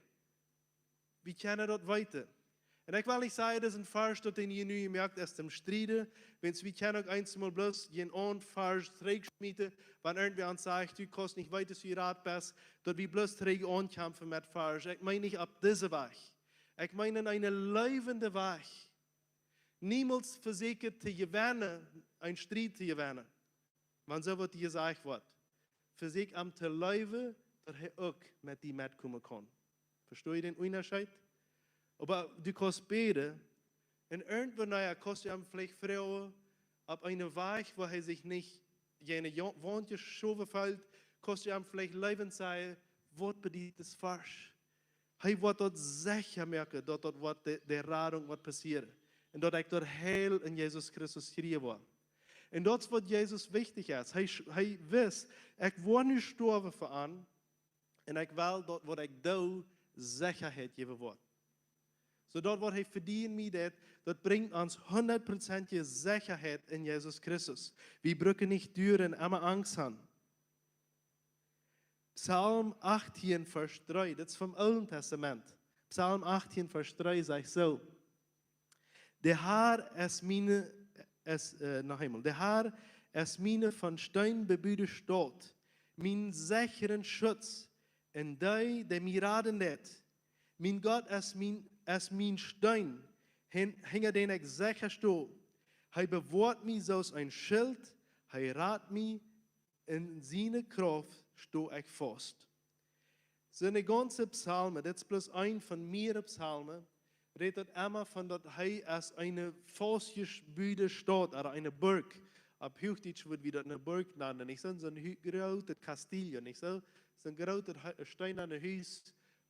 Wie kjennen daut weeten. Un ekj well nich sajen, daut es een Varsch, daut dee nu jemoakt es toom strieden. Wiels wie kjennen uk eensmol bloos een aundren Varsch trigjschmieten, wan irjentwäa ons sajcht, du kaust nich weeten, aus du jerat best, daut wie bloos trigj aunkjamfen met Varsch. Ekj meen nich opp dise Wajch. Ekj meen en eene leewende Wajch. Niemols vesieekjen to jewennen, een Striet to jewennen. Wan soo waut jesajcht woat, vesieekj am to leewen, daut hee uk met die metkomen kaun. Vestost du dän Unjascheet? Oba du kaust bäden, un irjentwanea kaust du am veleicht froagen, opp eene Wajch, wua hee sikj nich jäajen de Jo-, Waunt jeschowen feelt, kaust du am veleicht leewend sajen: Waut bediet dis Varsch? Hee woat daut secha moaken, daut daut woat de, de Radunk woat passieren. Un daut ekj daut Heil en Jesus Christus kjrieen woa. Un daut es waut Jesus wichtich es. Hee, sch- hee wist, ekj woa nu stoawen fa an. Un ekj well daut waut ekj doo, Sechaheit jäwen woat. Soo daut waut hee fa die un mie deed, daut brinjt ons hundat Prozent Sechaheit en Jesus Christus. Wie brucken nich derch emma Angst han. Psalm achtieen, Varsch dree, dit es vom Oolen Testament. Psalm achtieen, Varsch dree sajcht soo: De Herr es miene, es, äh, noch eemol. De Herr es miene von Steen bebude Staut, mien secheren Schutz, un dee, dee mie raden deit. Mien Gott es mien, es mien Steen, hin-, hinja dän ekj secha sto. Hee bewoat mie soo aus een Schilt, hee rat mie, en siene Krauft sto ekj faust. Soo en de gaunze Psalmen, dit es bloos een von mearere Psalmen, rät daut emma von daut hee es eene faustjebude Staut, ooda eene Burg. Opp Huachdietsch wudd wie daut eene Burg nanen, nich soo? Soo een hu-, grootet Castillo, nich soo? Soo een grootet Hu-, steenanet Hus,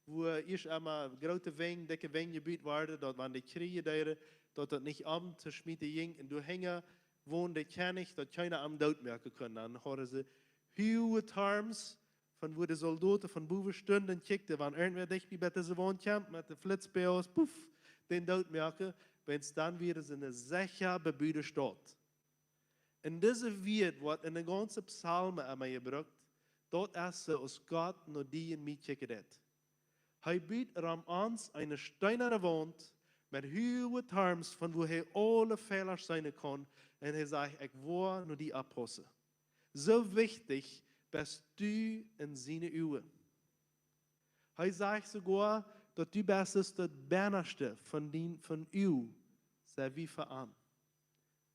wua ieescht emma groote Wenj, dikje Wenj jebut worden, daut wan de Kjrieech deeden, daut daut nich omtoschmieten jinkj. Un doa hinja wond de Kjennich, daut kjeena am doot moaken kunn. Dan hauden see huage Torms, von wua de Soldoten von bowen stunden un kjikjten, wan irjentwäa dicht bie, bie dise Waunt kjemt met de Flitzpieels, puff, dän doot moaken, wiels dan wia see eene secha bebude Staut. Un dise Wieed woat en de gaunze Psalmen emma jebrukt, daut es soo aus Gott no die un mie kjikjen deit. Hee but rom ons eene steenane Waunt met huage Torms, von wua hee aule Fäla seenen kaun, un hee sajcht: Ekj woa no die oppaussen. Soo wichtich best du en siene Uagen. Hee sajcht soogoa, daut du best daut Bennaschte von dien, von Uag, saj wie, fa am.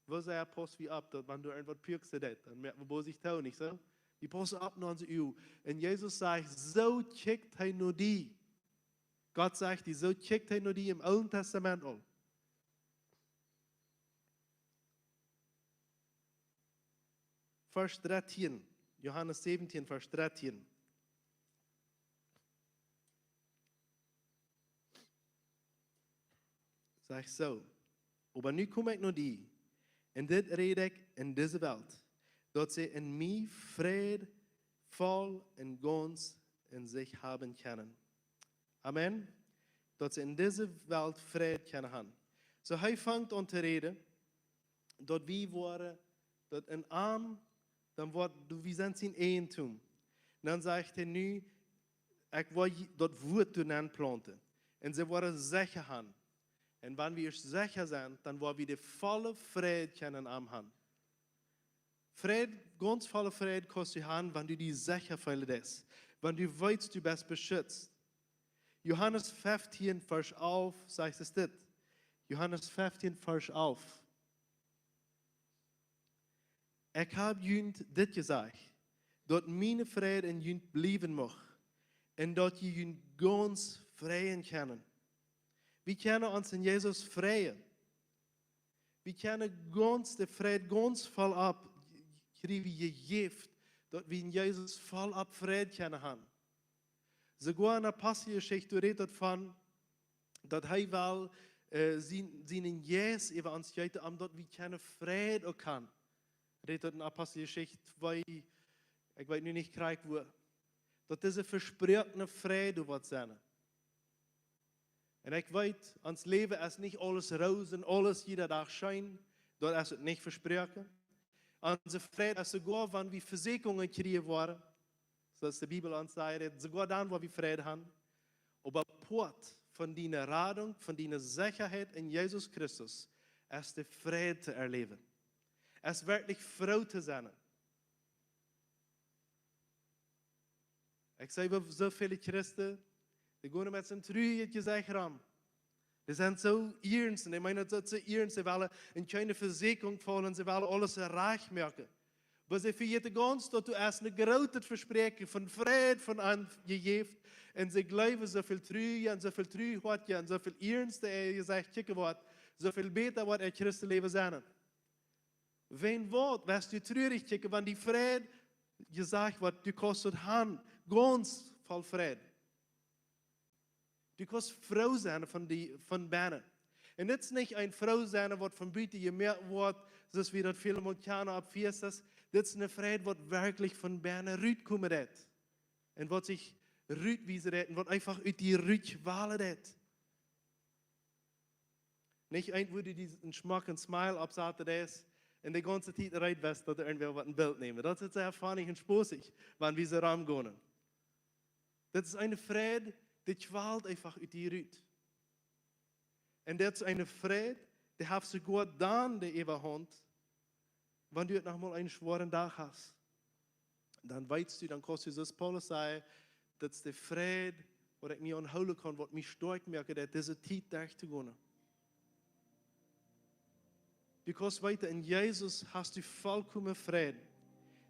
Woo sea pauss wie opp, daut wan doa irjentwaut puaksen deit, dan moak wie bloos sikj too, nich soo? Wie paussen opp no onse Uagen. Un Jesus sajcht, soo kjikjt hee no die. Gott sajcht die, soo kjikjt hee no die em Oolen Testament aul. Varsch dartieen, Johanes säwentieen, Varsch dartieen. Sajcht soo: Oba nu kom ekj no die, un dit räd ekj en dise Welt, daut see en mie Fräd voll un gaunz en sikj haben kjennen. Amen. Daut see en dise Welt Fräd kjennen han. Soo, hee fangt aun to räden, daut wie woaren, daut en am, dan woat, du, wie sent sien Eejentum. Dan sajcht hee nu, ekj woa je-, daut Wuat doa nenn plaunten. Un see woaren secha han. Un wan wie secha sent, dan woa wie de volle Fräd kjennen en am han. Fräd, gaunz volle Fräd kaust du han, wan du die secha feelen deist. Wan du weetst, du best beschützt. Johanes feftieen, Varsch alf, sajcht et dit. Johanes feftieen, Varsch alf. Ekj hab junt dit jesajcht, daut miene Fräd en junt bliewen mucht, un daut jie junt gaunz freien kjennen. Wie kjennen ons en Jesus freien. Wie kjennen gaunz de Fräd gaunz voll opp kjrieen jejäft, daut wie en Jesus voll opp Fräd kjennen han. Soogoa en Aposteljeschicht, doa rät daut von, daut hee well, äh, sien, sienen Jeist äwa ons jeeten, om daut wie kjennen Fräd uk han. Rät daut en Aposteljeschicht twee, ekj weet nu nich krakjt wua. Daut dise vesproakne Fräd doa woat sennen. Un ekj weet, ons Läwen es nich aules Roosen, aules jieda Dach scheen, daut es et nich vesproaken. Onse Fräd es soogoa, wan wie Vesieekjungen kjrieen woaren, soo aus de Bibel ons sajcht, soogoa dan woa wie Fräd han. Oba Poat von diene Radunk, von diene Sechaheit en Jesus Christus, es de Fräd to erläwen. Es werkjlich froo to sennen. Ekj see, woo soo väle Christen, dee gonen met soon truajet Jesecht rom. Dee sent soo iernst, un ekj meen, daut es soo iernst, see wellen en kjeene Vesieekjunk faulen, see wellen aules rajcht moaken. Oba see vejäten gaunz, daut doa es een grootet Vespräakjen von Fräd von an jejäft, un see jleewen soo väl truaja un soo väl truahoatja un soo väl iernsta äa Jesecht kjikjen woat, soo väl bäta woat äa Christenläwen sennen. Wäajen waut woascht du trurich kjikjen, wan die Fräd jesajcht woat, du kaust daut han, gaunz voll Fräd. Du kaust froo sennen von, die, von bennen. Un dit es nich een froo sennen waut von buten jemoakt woat, soo aus wie daut väle Mol kjanen opp Fiestas. Dit es een Fräd waut werkjlich von bennen rutkomen deit. Un waut sikj rutwiesen deit un waut eefach ut die rutkwalen deit. Nich eent, wua du die een schmocken Smile oppsaten deist un de gaunze Tiet reed best, daut irjentwäa waut een Bilt nemt. Daut es sea funny un spozich, wan wie soo romgonen. Dit es een Fräd, dee kwalt eefach ut die rut. Un dit es een Fräd, dee haft soogoa dan de Äwahaunt, wan du noch mol eenen schwoaren Dach hast. Dan weetst du, dan kaust du, soo aus Paulus säd, daut es de Fräd, waut ekj mie aunhoolen kaun, waut mie stoakj moaken deit, dise Tiet derchtogonen. Du kaust weeten, en Jesus hast du vollkomen Fräd.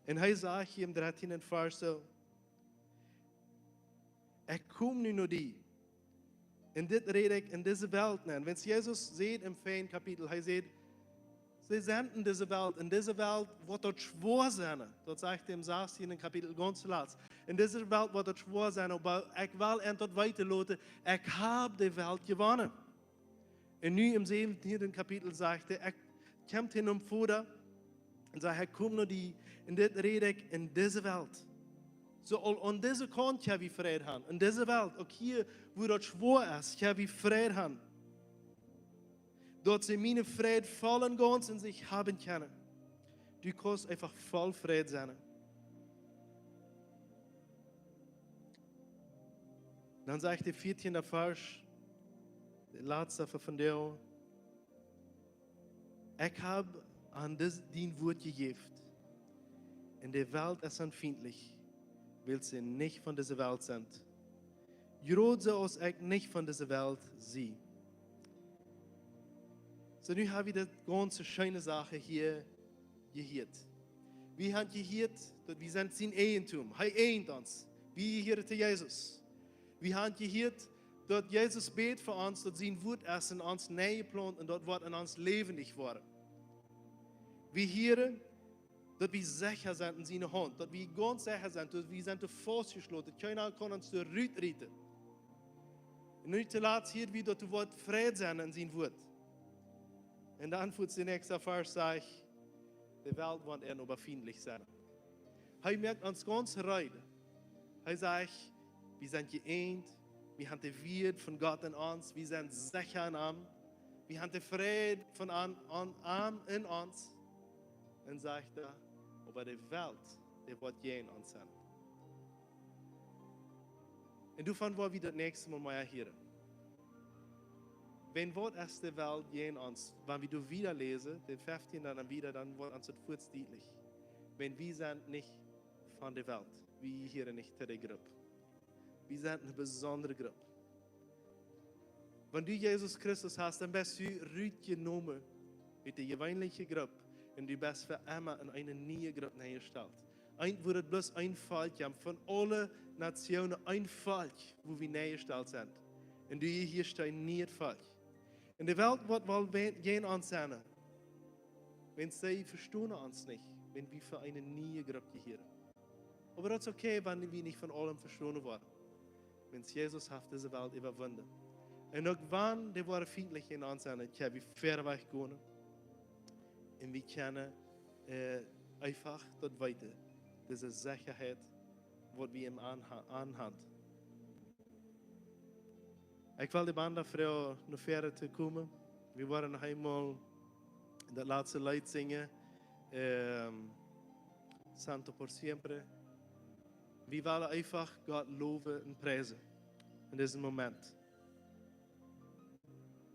Un hee sajcht hia em dartieenden Varsch soo: "Ekj kom nu no die. Un dit räd ekj en dise Welt nenn." Wan Jesus sajcht em vieeden Kapitel, hee sajcht, see sent en dise Welt, en dise Welt woat daut schwoa sennen. Daut sajcht hee em sastieenden Kapitel gaunz latst. En dise Welt woat daut schwoa sennen, oba ekj well an daut weeten loten, ekj hab de Welt jewonnen. Un nu em säwentieenden Kapitel sajcht hee, ekj kjemt hia nom Voda un sajcht, ekj kom no die, un dit räd ekj en dise Welt. Soo aul aun dise Kaunt kjenn wie Fräd han. En dise Welt, uk hia, wua daut schwoa es, kjenn wie Fräd han. Daut see mienen Fräd voll un gaunz en sikj haben kjennen. Du kaust eefach voll Fräd sennen. Dan sajcht de vieetieende Varsch, de latste von vondoag: "Ekj hab an dis, dien Wuat jejäft. Un de Welt es an fientlich, wiels see nich von dise Welt sent. Jrod soo aus ekj nich von dise Welt sie." Soo, nu hab wie de gaunze scheene Sachen hia jehieet. Wie haben jehieet, daut wie sent sien Eijentum. Hee eijent ons. Wie jehieren to Jesus. Wie haben jehieet, daut Jesus bät fa ons, daut sien Wuat es en ons nenjeplaunt un daut woat en ons läwendich woaren. Wie hieren, daut wie secha sent en siene Haunt, daut wie gaunz secha sent, daut wie sent faustjeschloten, kjeena kaun ons doa rutrieten. Un nu toolatst hia wie daut doa woat Fräd sennen en sien Wuat. Un dan woat de näakjste Varsch sajen, de Welt woat an oba fientlich sennen. Hee moakt ons gaunz reed. Hee sajcht, wie sent jeeent, wie haben de Wieed von Gott en ons, wie sent secha en am, wie haben de Fräd von an, an, am en ons. Un sajcht hee, oba de Welt, dee woat jäajen ons sennen. Un doavon woa wie daut näakjste Mol mea hieren. Wan waut es de Welt jäajen ons? Wan wie doa wieda läsen, de vieftieende dan wieda, dan woat ons daut fuaz dietlich. Wan wie sent nich von de Welt. Wie jehieren nich to de Grupp. Wie sent eene besondre Grupp. Wan du Jesus Christus hast, dan best du rutjenomen ut de jeweenelje Grupp un du best fa emma en eene niee Grupp nenjestalt. Eent, wua daut bloos een Volkj jeft, von aule Nationen een Volkj, wua wie nenjestalt sent. Un du hia steit een nieet Volkj. Un de Welt woat woll we-, jäajen ons sennen, wan see vestonen ons nich, wan wie fa eene niee Grupp jehieren. Oba daut es okay, wan wie nich von aulem vestonen woaren. Wiels Jesus haft dise Welt äwawunden. Un uk wan dee woaren fientlich jäajen ons sennen, kjenn wie wieda wajch gonen. Un wie kjennen, äh, eefach daut weeten, dise Sechaheit, waut wie em Aunha-, Aunhaunt. Ekj well de Band froagen, no väaren to komen. Wie woaren noch eemol daut latste Leet sinjen. Ähm, Santo por siempre. Wie wellen eefach Gott lowen un priesen en disen Moment.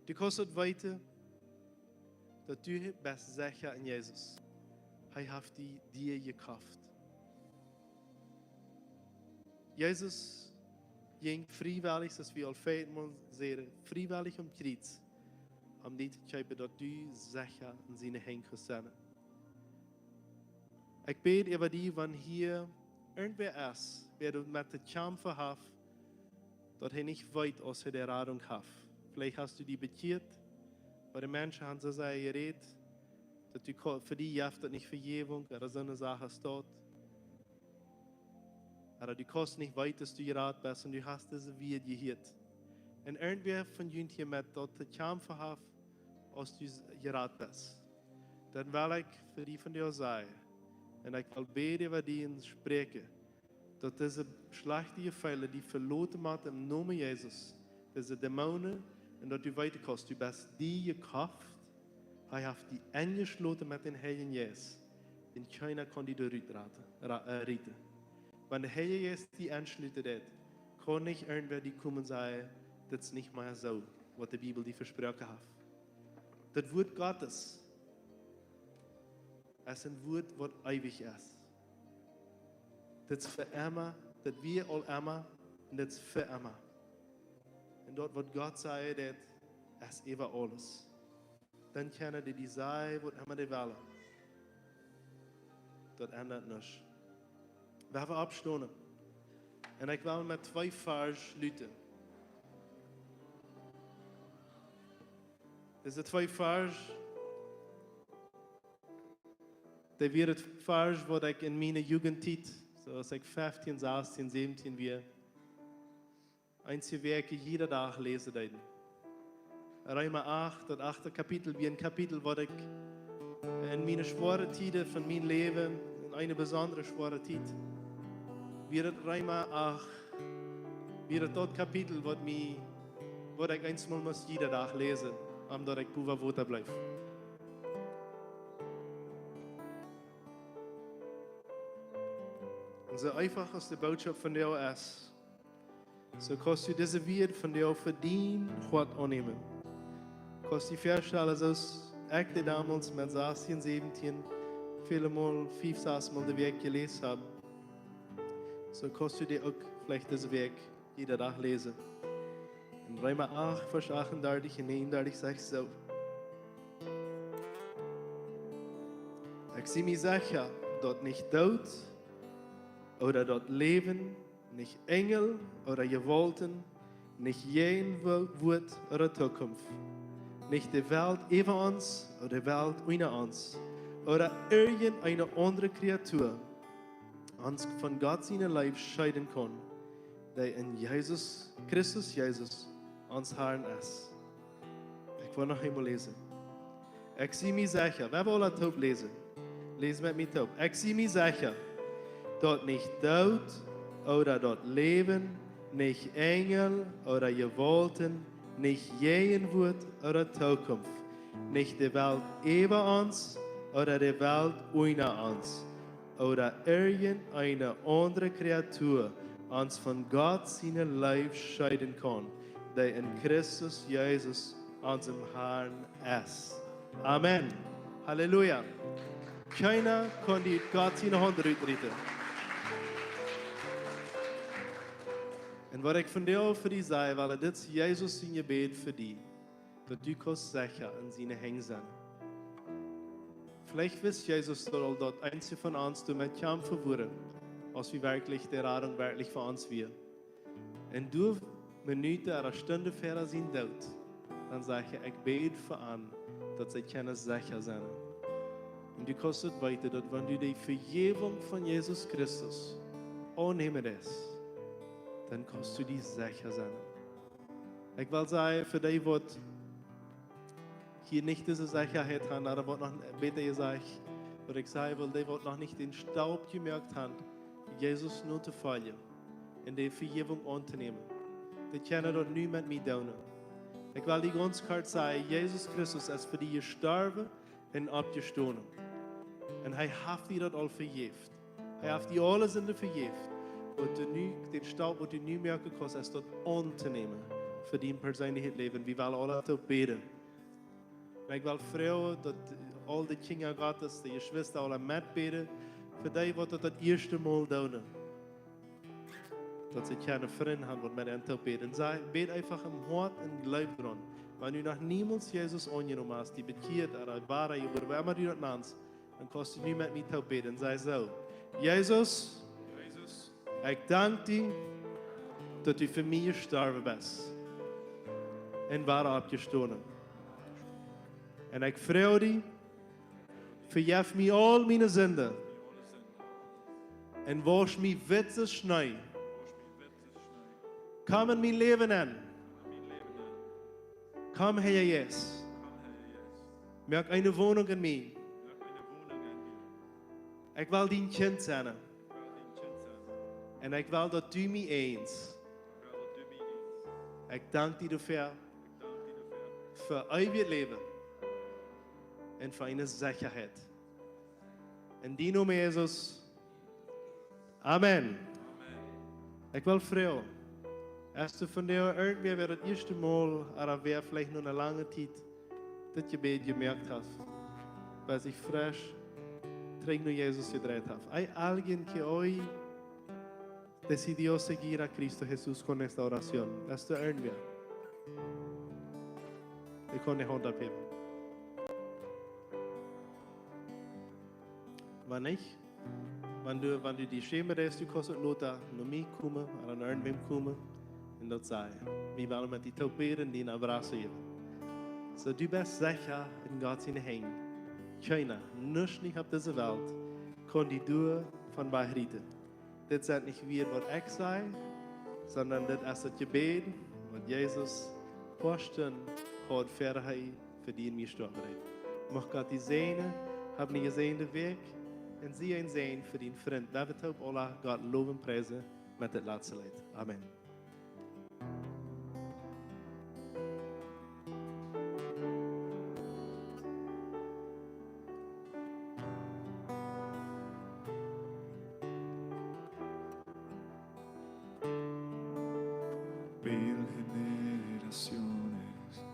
Du kaust daut weeten, daut du best secha en Jesus. Hee haft die, die jekoft. Jesus jinkj friewellich, soo aus wie aul väl Mol säden, friewellich aum Kjriez, om die to kjeepen, daut du secha en siene Henj kaust sennen. Ekj bäd äwa die, wan hia irjentwäa es, wäa doamet to kjamfen haft, daut hee nich weet, aus hee de Radunk haft. Veleicht hast du die bekjieet, oba de Menschen haben soo sea jerät, daut du ko-, fa die jeft daut nich Vejäwunk, ooda soone Sach aus daut. Ooda du kaust nich weeten, aus du jerat best un du hast dise Wieed jehieet. Un irjentwäa von junt hia met daut to kjamfen haft, aus du s-, jerat best. Dan well ekj fa die vondoag sajen, un ekj well bäden äwa die un spräakjen, daut dise schlajchte Jefeele die veloten motten em Nomen Jesus, dise Dämonen, un daut du weeten kaust, du best die jekoft, hee haft die enjeschloten met dän Heiljen Jeist, un kjeena kaun die doa rut raten, ra-, äh, rieten. Wan de Heilje Jeist die enschluten deit, kaun nich irjentwäa die komen sajen, daut es nich mea soo, waut de Bibel die vesproaken haft. Daut Wuat Gottes es een Wuat, waut eewich es. Daut es fa emma, daut wia aul emma, un daut es fa emma. Un daut, waut Gott säd, daut es äwa aules. Dan kjennen dee die sajen, waut emma dee wellen. Daut endat nuscht. Wie haben oppjestonen. Un ekj well met twee Varsch schluten. Dise twee Varsch, dee wieren Varsch, waut ekj en miene Jugendtiet, soo aus ekj feftieen, sastieen, säwentieen wia, eenje Wäakj jieda Dach läsen deed. Reema acht, daut achte Kapitel, wia een Kapitel, waut ekj en miene schwoare Tieden von mien Läwen, en eene besondre schwoare Tiet, wia daut Reema acht, wia daut daut Kapitel, waut mie, waut ekj eemol must jieda Dach läsen, om daut ekj bowen Wota bleef. Un soo eefach aus de Bootschoft vondoag es, soo kaust du dise Wieed vondoag fa dien Hoat aunnämen. Kaust die väastalen, soo aus ekj dee donmols met sastieen, säwentieen, väle Mol, fief, sas Mol de Wäakj jeläst hab, soo kaust du dee uk veleicht dise Wäakj jieda Dach läsen. En Reema acht, Varsch achtundartich un näajenundartich sajcht soo: Ekj sie mie secha, daut nich Doot ooda daut Läwen, nich Enjel ooda Jewaulten, nich Jäajenwuat ooda Tookunft, nich de Welt äwa ons ooda de Welt unja ons, ooda irjent eene aundre Kreatua ons von Gott siene Leew scheeden kaun, dee en Jesus, Christus Jesus, ons Harn es. Ekj well noch eemol läsen. Ekj sie mie secha, wie haben aule toop läsen. Läs met mie toop. Ekj sie mie secha, daut nich Doot ooda daut Läwen, nich Enjel ooda Jewaulten, nich Jäajenwuat ooda Tookunft, nich de Welt äwa ons ooda de Welt unja ons, ooda irjent eene aundre Kreatua ons von Gott siene Leew scheeden kaun, dee en Christus Jesus, onsem Harn, es. Amen. Halleluja. Kjeena kaun die Gott siene Haunt rutrieten. Un waut ekj vondoag fa die sajen well, daut es Jesus sien Jebäd fa die, daut du kaust secha en siene Henj sennen. Veleicht wist Jesus daut aul, daut eenje von ons doamet kjamfen wudden, aus wie werkjlich de Radunk werkjlich fa ons wia. Un doa Minuten ooda Stunden ver sien Doot, dan sajcht hee: Ekj bäd fa an, daut see kjennen secha sennen. Un du kaust daut weeten, daut wan du de Vejäwunk von Jesus Christus aunnämen deist, dan kaust du die secha sennen. Ekj well sajen, fa dee, waut hia nich dise Sechaheit haben, ooda waut noch, bäta jesajcht, waut ekj sajen well, dee, waut noch nich dän Staup jemoakt haben, Jesus notofoljen un de Vejäwunk auntonämen, dee kjennen daut nu met mie doonen. Ekj well die gaunz kort sajen, Jesus Christus es fa die jestorwen un oppjestonen. Un hee haft die daut aul vejäft. Hee haft die aule Sinden vejäft. Waut du nu, dän Staup, waut du nu moaken kaust, es daut auntonämen fa dien perseenlichet Läwen. Wie wellen aule toop bäden. Oba ekj well froagen, daut aul de Kjinja Gottes, de Jeschwista, aule metbäden, fa dee, waut daut daut ieeschte Mol doonen, daut see kjennen Frind haben, waut met an toop bäden. Saj, bäd eefach em Hoat un jleew doaraun. Wan du noch niemols Jesus aunjenomen hast, die bekjieet, ooda wada jebuaren, woo emma du daut nanst, dan kaust du nu met mie toop bäden. Saj soo: Jesus, Jesus, ekj dank die, daut du fa mie jestorwen best un wada oppjestonen. Un ekj froag die, vejeff mie aul miene Sinden Un wausch mie witt aus Schnee. Komm en mien Läwen nenn. Komm, Herr Jesus. Moak eene Wonunk en mie. Ekj well dien Kjint sennen. Un ekj well, daut du mie eenst. Ekj dank die doafäa, fa eewjet Läwen un fa eene Sechaheit. En dien Nomen, Jesus. Amen. Ekj well froagen, aus du vondoag irjentwäa daut ieeschte Mol, ooda wäa veleicht noch eene lange Tiet dit Jebäd jemoakt haft, wiels hee fresch trigj no Jesus jedreit haft. Hay alguien que hoy decidió seguir a Cristo Jesús con esta oración? Hast du irjentwäa? Ekj kaun de Haunt opphäwen. Wan nich, wan du, wan du die schämen deist, du kaust uk lota no mie komen, ooda no irjentwäm komen, un daut sajen. Wie wellen met die toop bäden, die een abrazo jäwen. Soo, du best secha en Gott siene Henj. Kjeena, nuscht nich opp dise Welt, kaun die doa von befrieen. Dit sent nich Wieed waut ekj saj, sonda dit es daut Jebäd waut Jesus posten haud, ea hee fa die un mie jestorwen es. Mucht Gott die säajnen, hab eene jesäajende Wäakj un sie een Säajen fa dienen Frint. Lot ons toop aula Gott lowen un priesen met dit latste Leet. Amen. Mil generaciones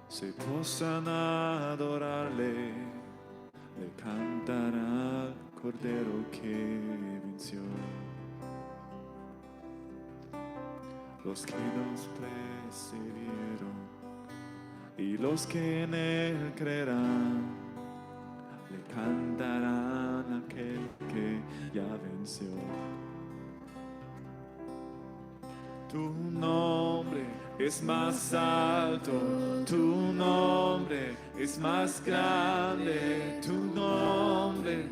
se postran a adorarle, le cantarán al Cordero que venció. Los que nos precedieron y los que en él creerán, le cantarán a aquel que ya venció. Tu nombre es más alto, tu nombre es más grande, tu nombre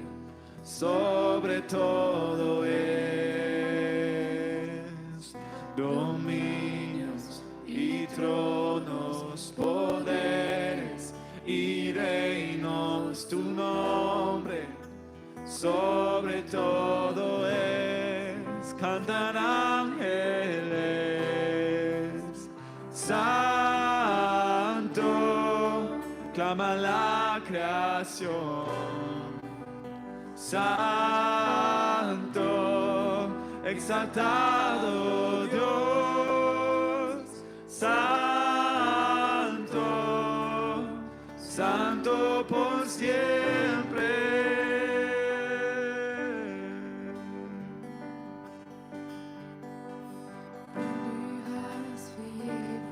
sobre todo es. Dominios y tronos, poderes y reinos, tu nombre sobre todo es. Cantan ángeles, santo, clama la creación. Santo, exaltado Dios, santo, santo por siempre. Du hast Vejäwunk,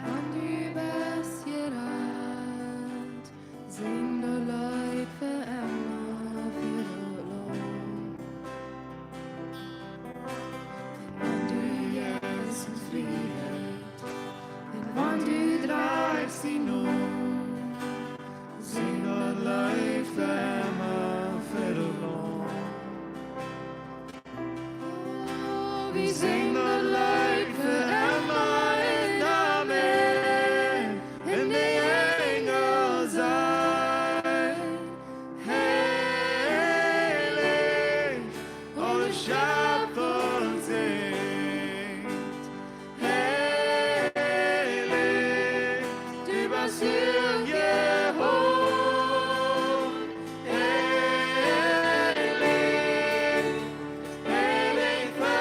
un du best jerat, sinj daut Leet fa emma fa daut Launt. Un wan du jeist Frieheit, un wan du drajchst die no, sinj daut Leet fa emma fa daut Launt. Oh, wie sinjen daut Leet fa emma un amen. Un de Enjel sajen: Heilich, aule Schepfunk sinjt. Heilich, du best hia jehowen. Heilich, heilich fa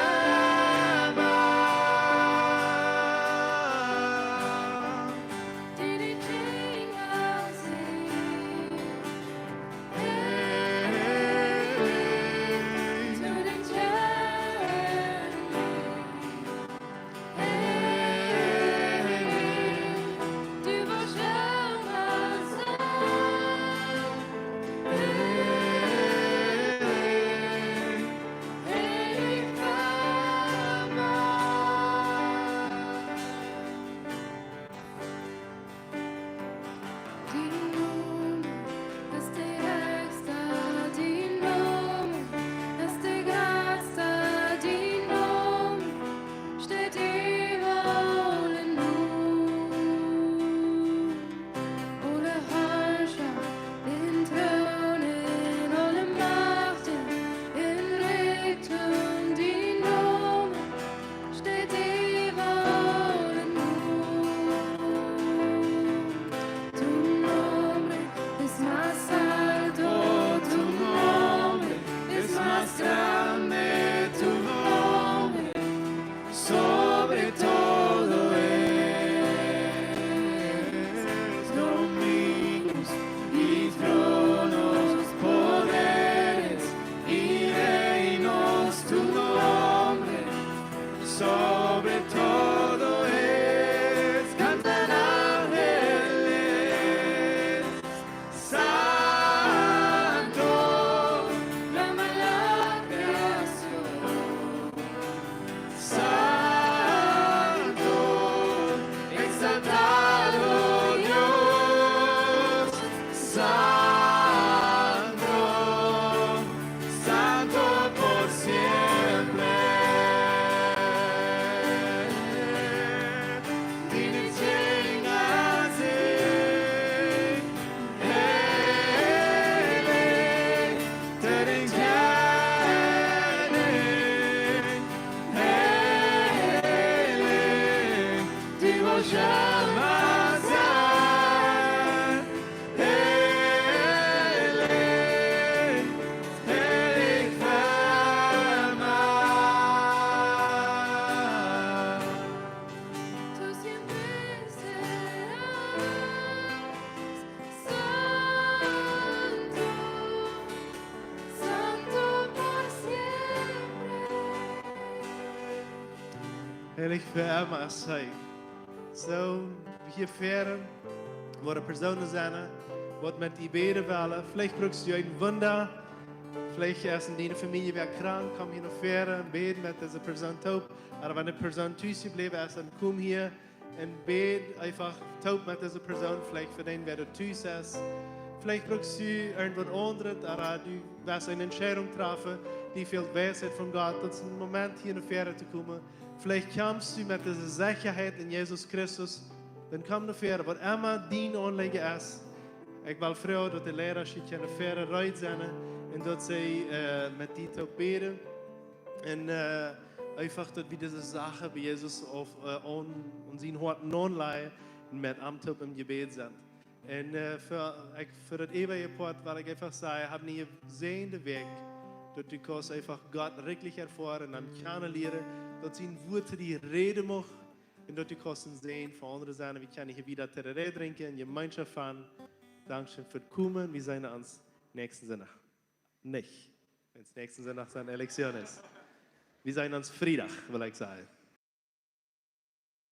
Heilich fa emma es hee. Soo, hia väaren, woaren Persoonen sennen, waut met die bäden wellen. Veleicht bruckst du een Wunda. Veleicht es en diene Famielje wäa krank, komm hia no väaren un bäd met dise Persoon toop. Ooda wan de Persoon tus jebläwen es, dan komm hia un bäd eefach toop met dise Persoon, veleicht fa dän, wäa doa tus es. Veleicht bruckst du irjentwaut aundret, ooda du west eene Entscheidunk trafen, die fält Weisheit von Gott. Daut es een Moment, hia no väaren to komen. Veleicht kjemst du met dise Sechaheit en Jesus Christus, dan komm no väaren, waut emma dien Aunlieden es. Ekj well froagen, daut de Leidasch hia no väaren reed sennen un daut see, äh, met die toop bäden. Un, äh, eefach, daut wie dise Sachen bie Jesus opp, äh, aun, aun sien Hoat aunlajen un met am toop em Jebäd sent. Un, äh, fa, ekj, fa daut eewje Poat well ekj eefach sajen, hab ne jesäajende Wäakj, daut du kaust eefach Gott werkjlich erfoaren un am kjanen lieren, daut sien Wuat to die räden mucht un daut du kaust een Säajen fa aundre sennen. Wie kjennen hia wieda Tereré drinkjen un Jemeenschoft han. Dankscheen fa daut Komen. Wie seenen ons näakjsten Sindach. Nich. Wiels näakjsten Sindach sent Elektionen. Wie seenen ons Friedach, well ekj sajen.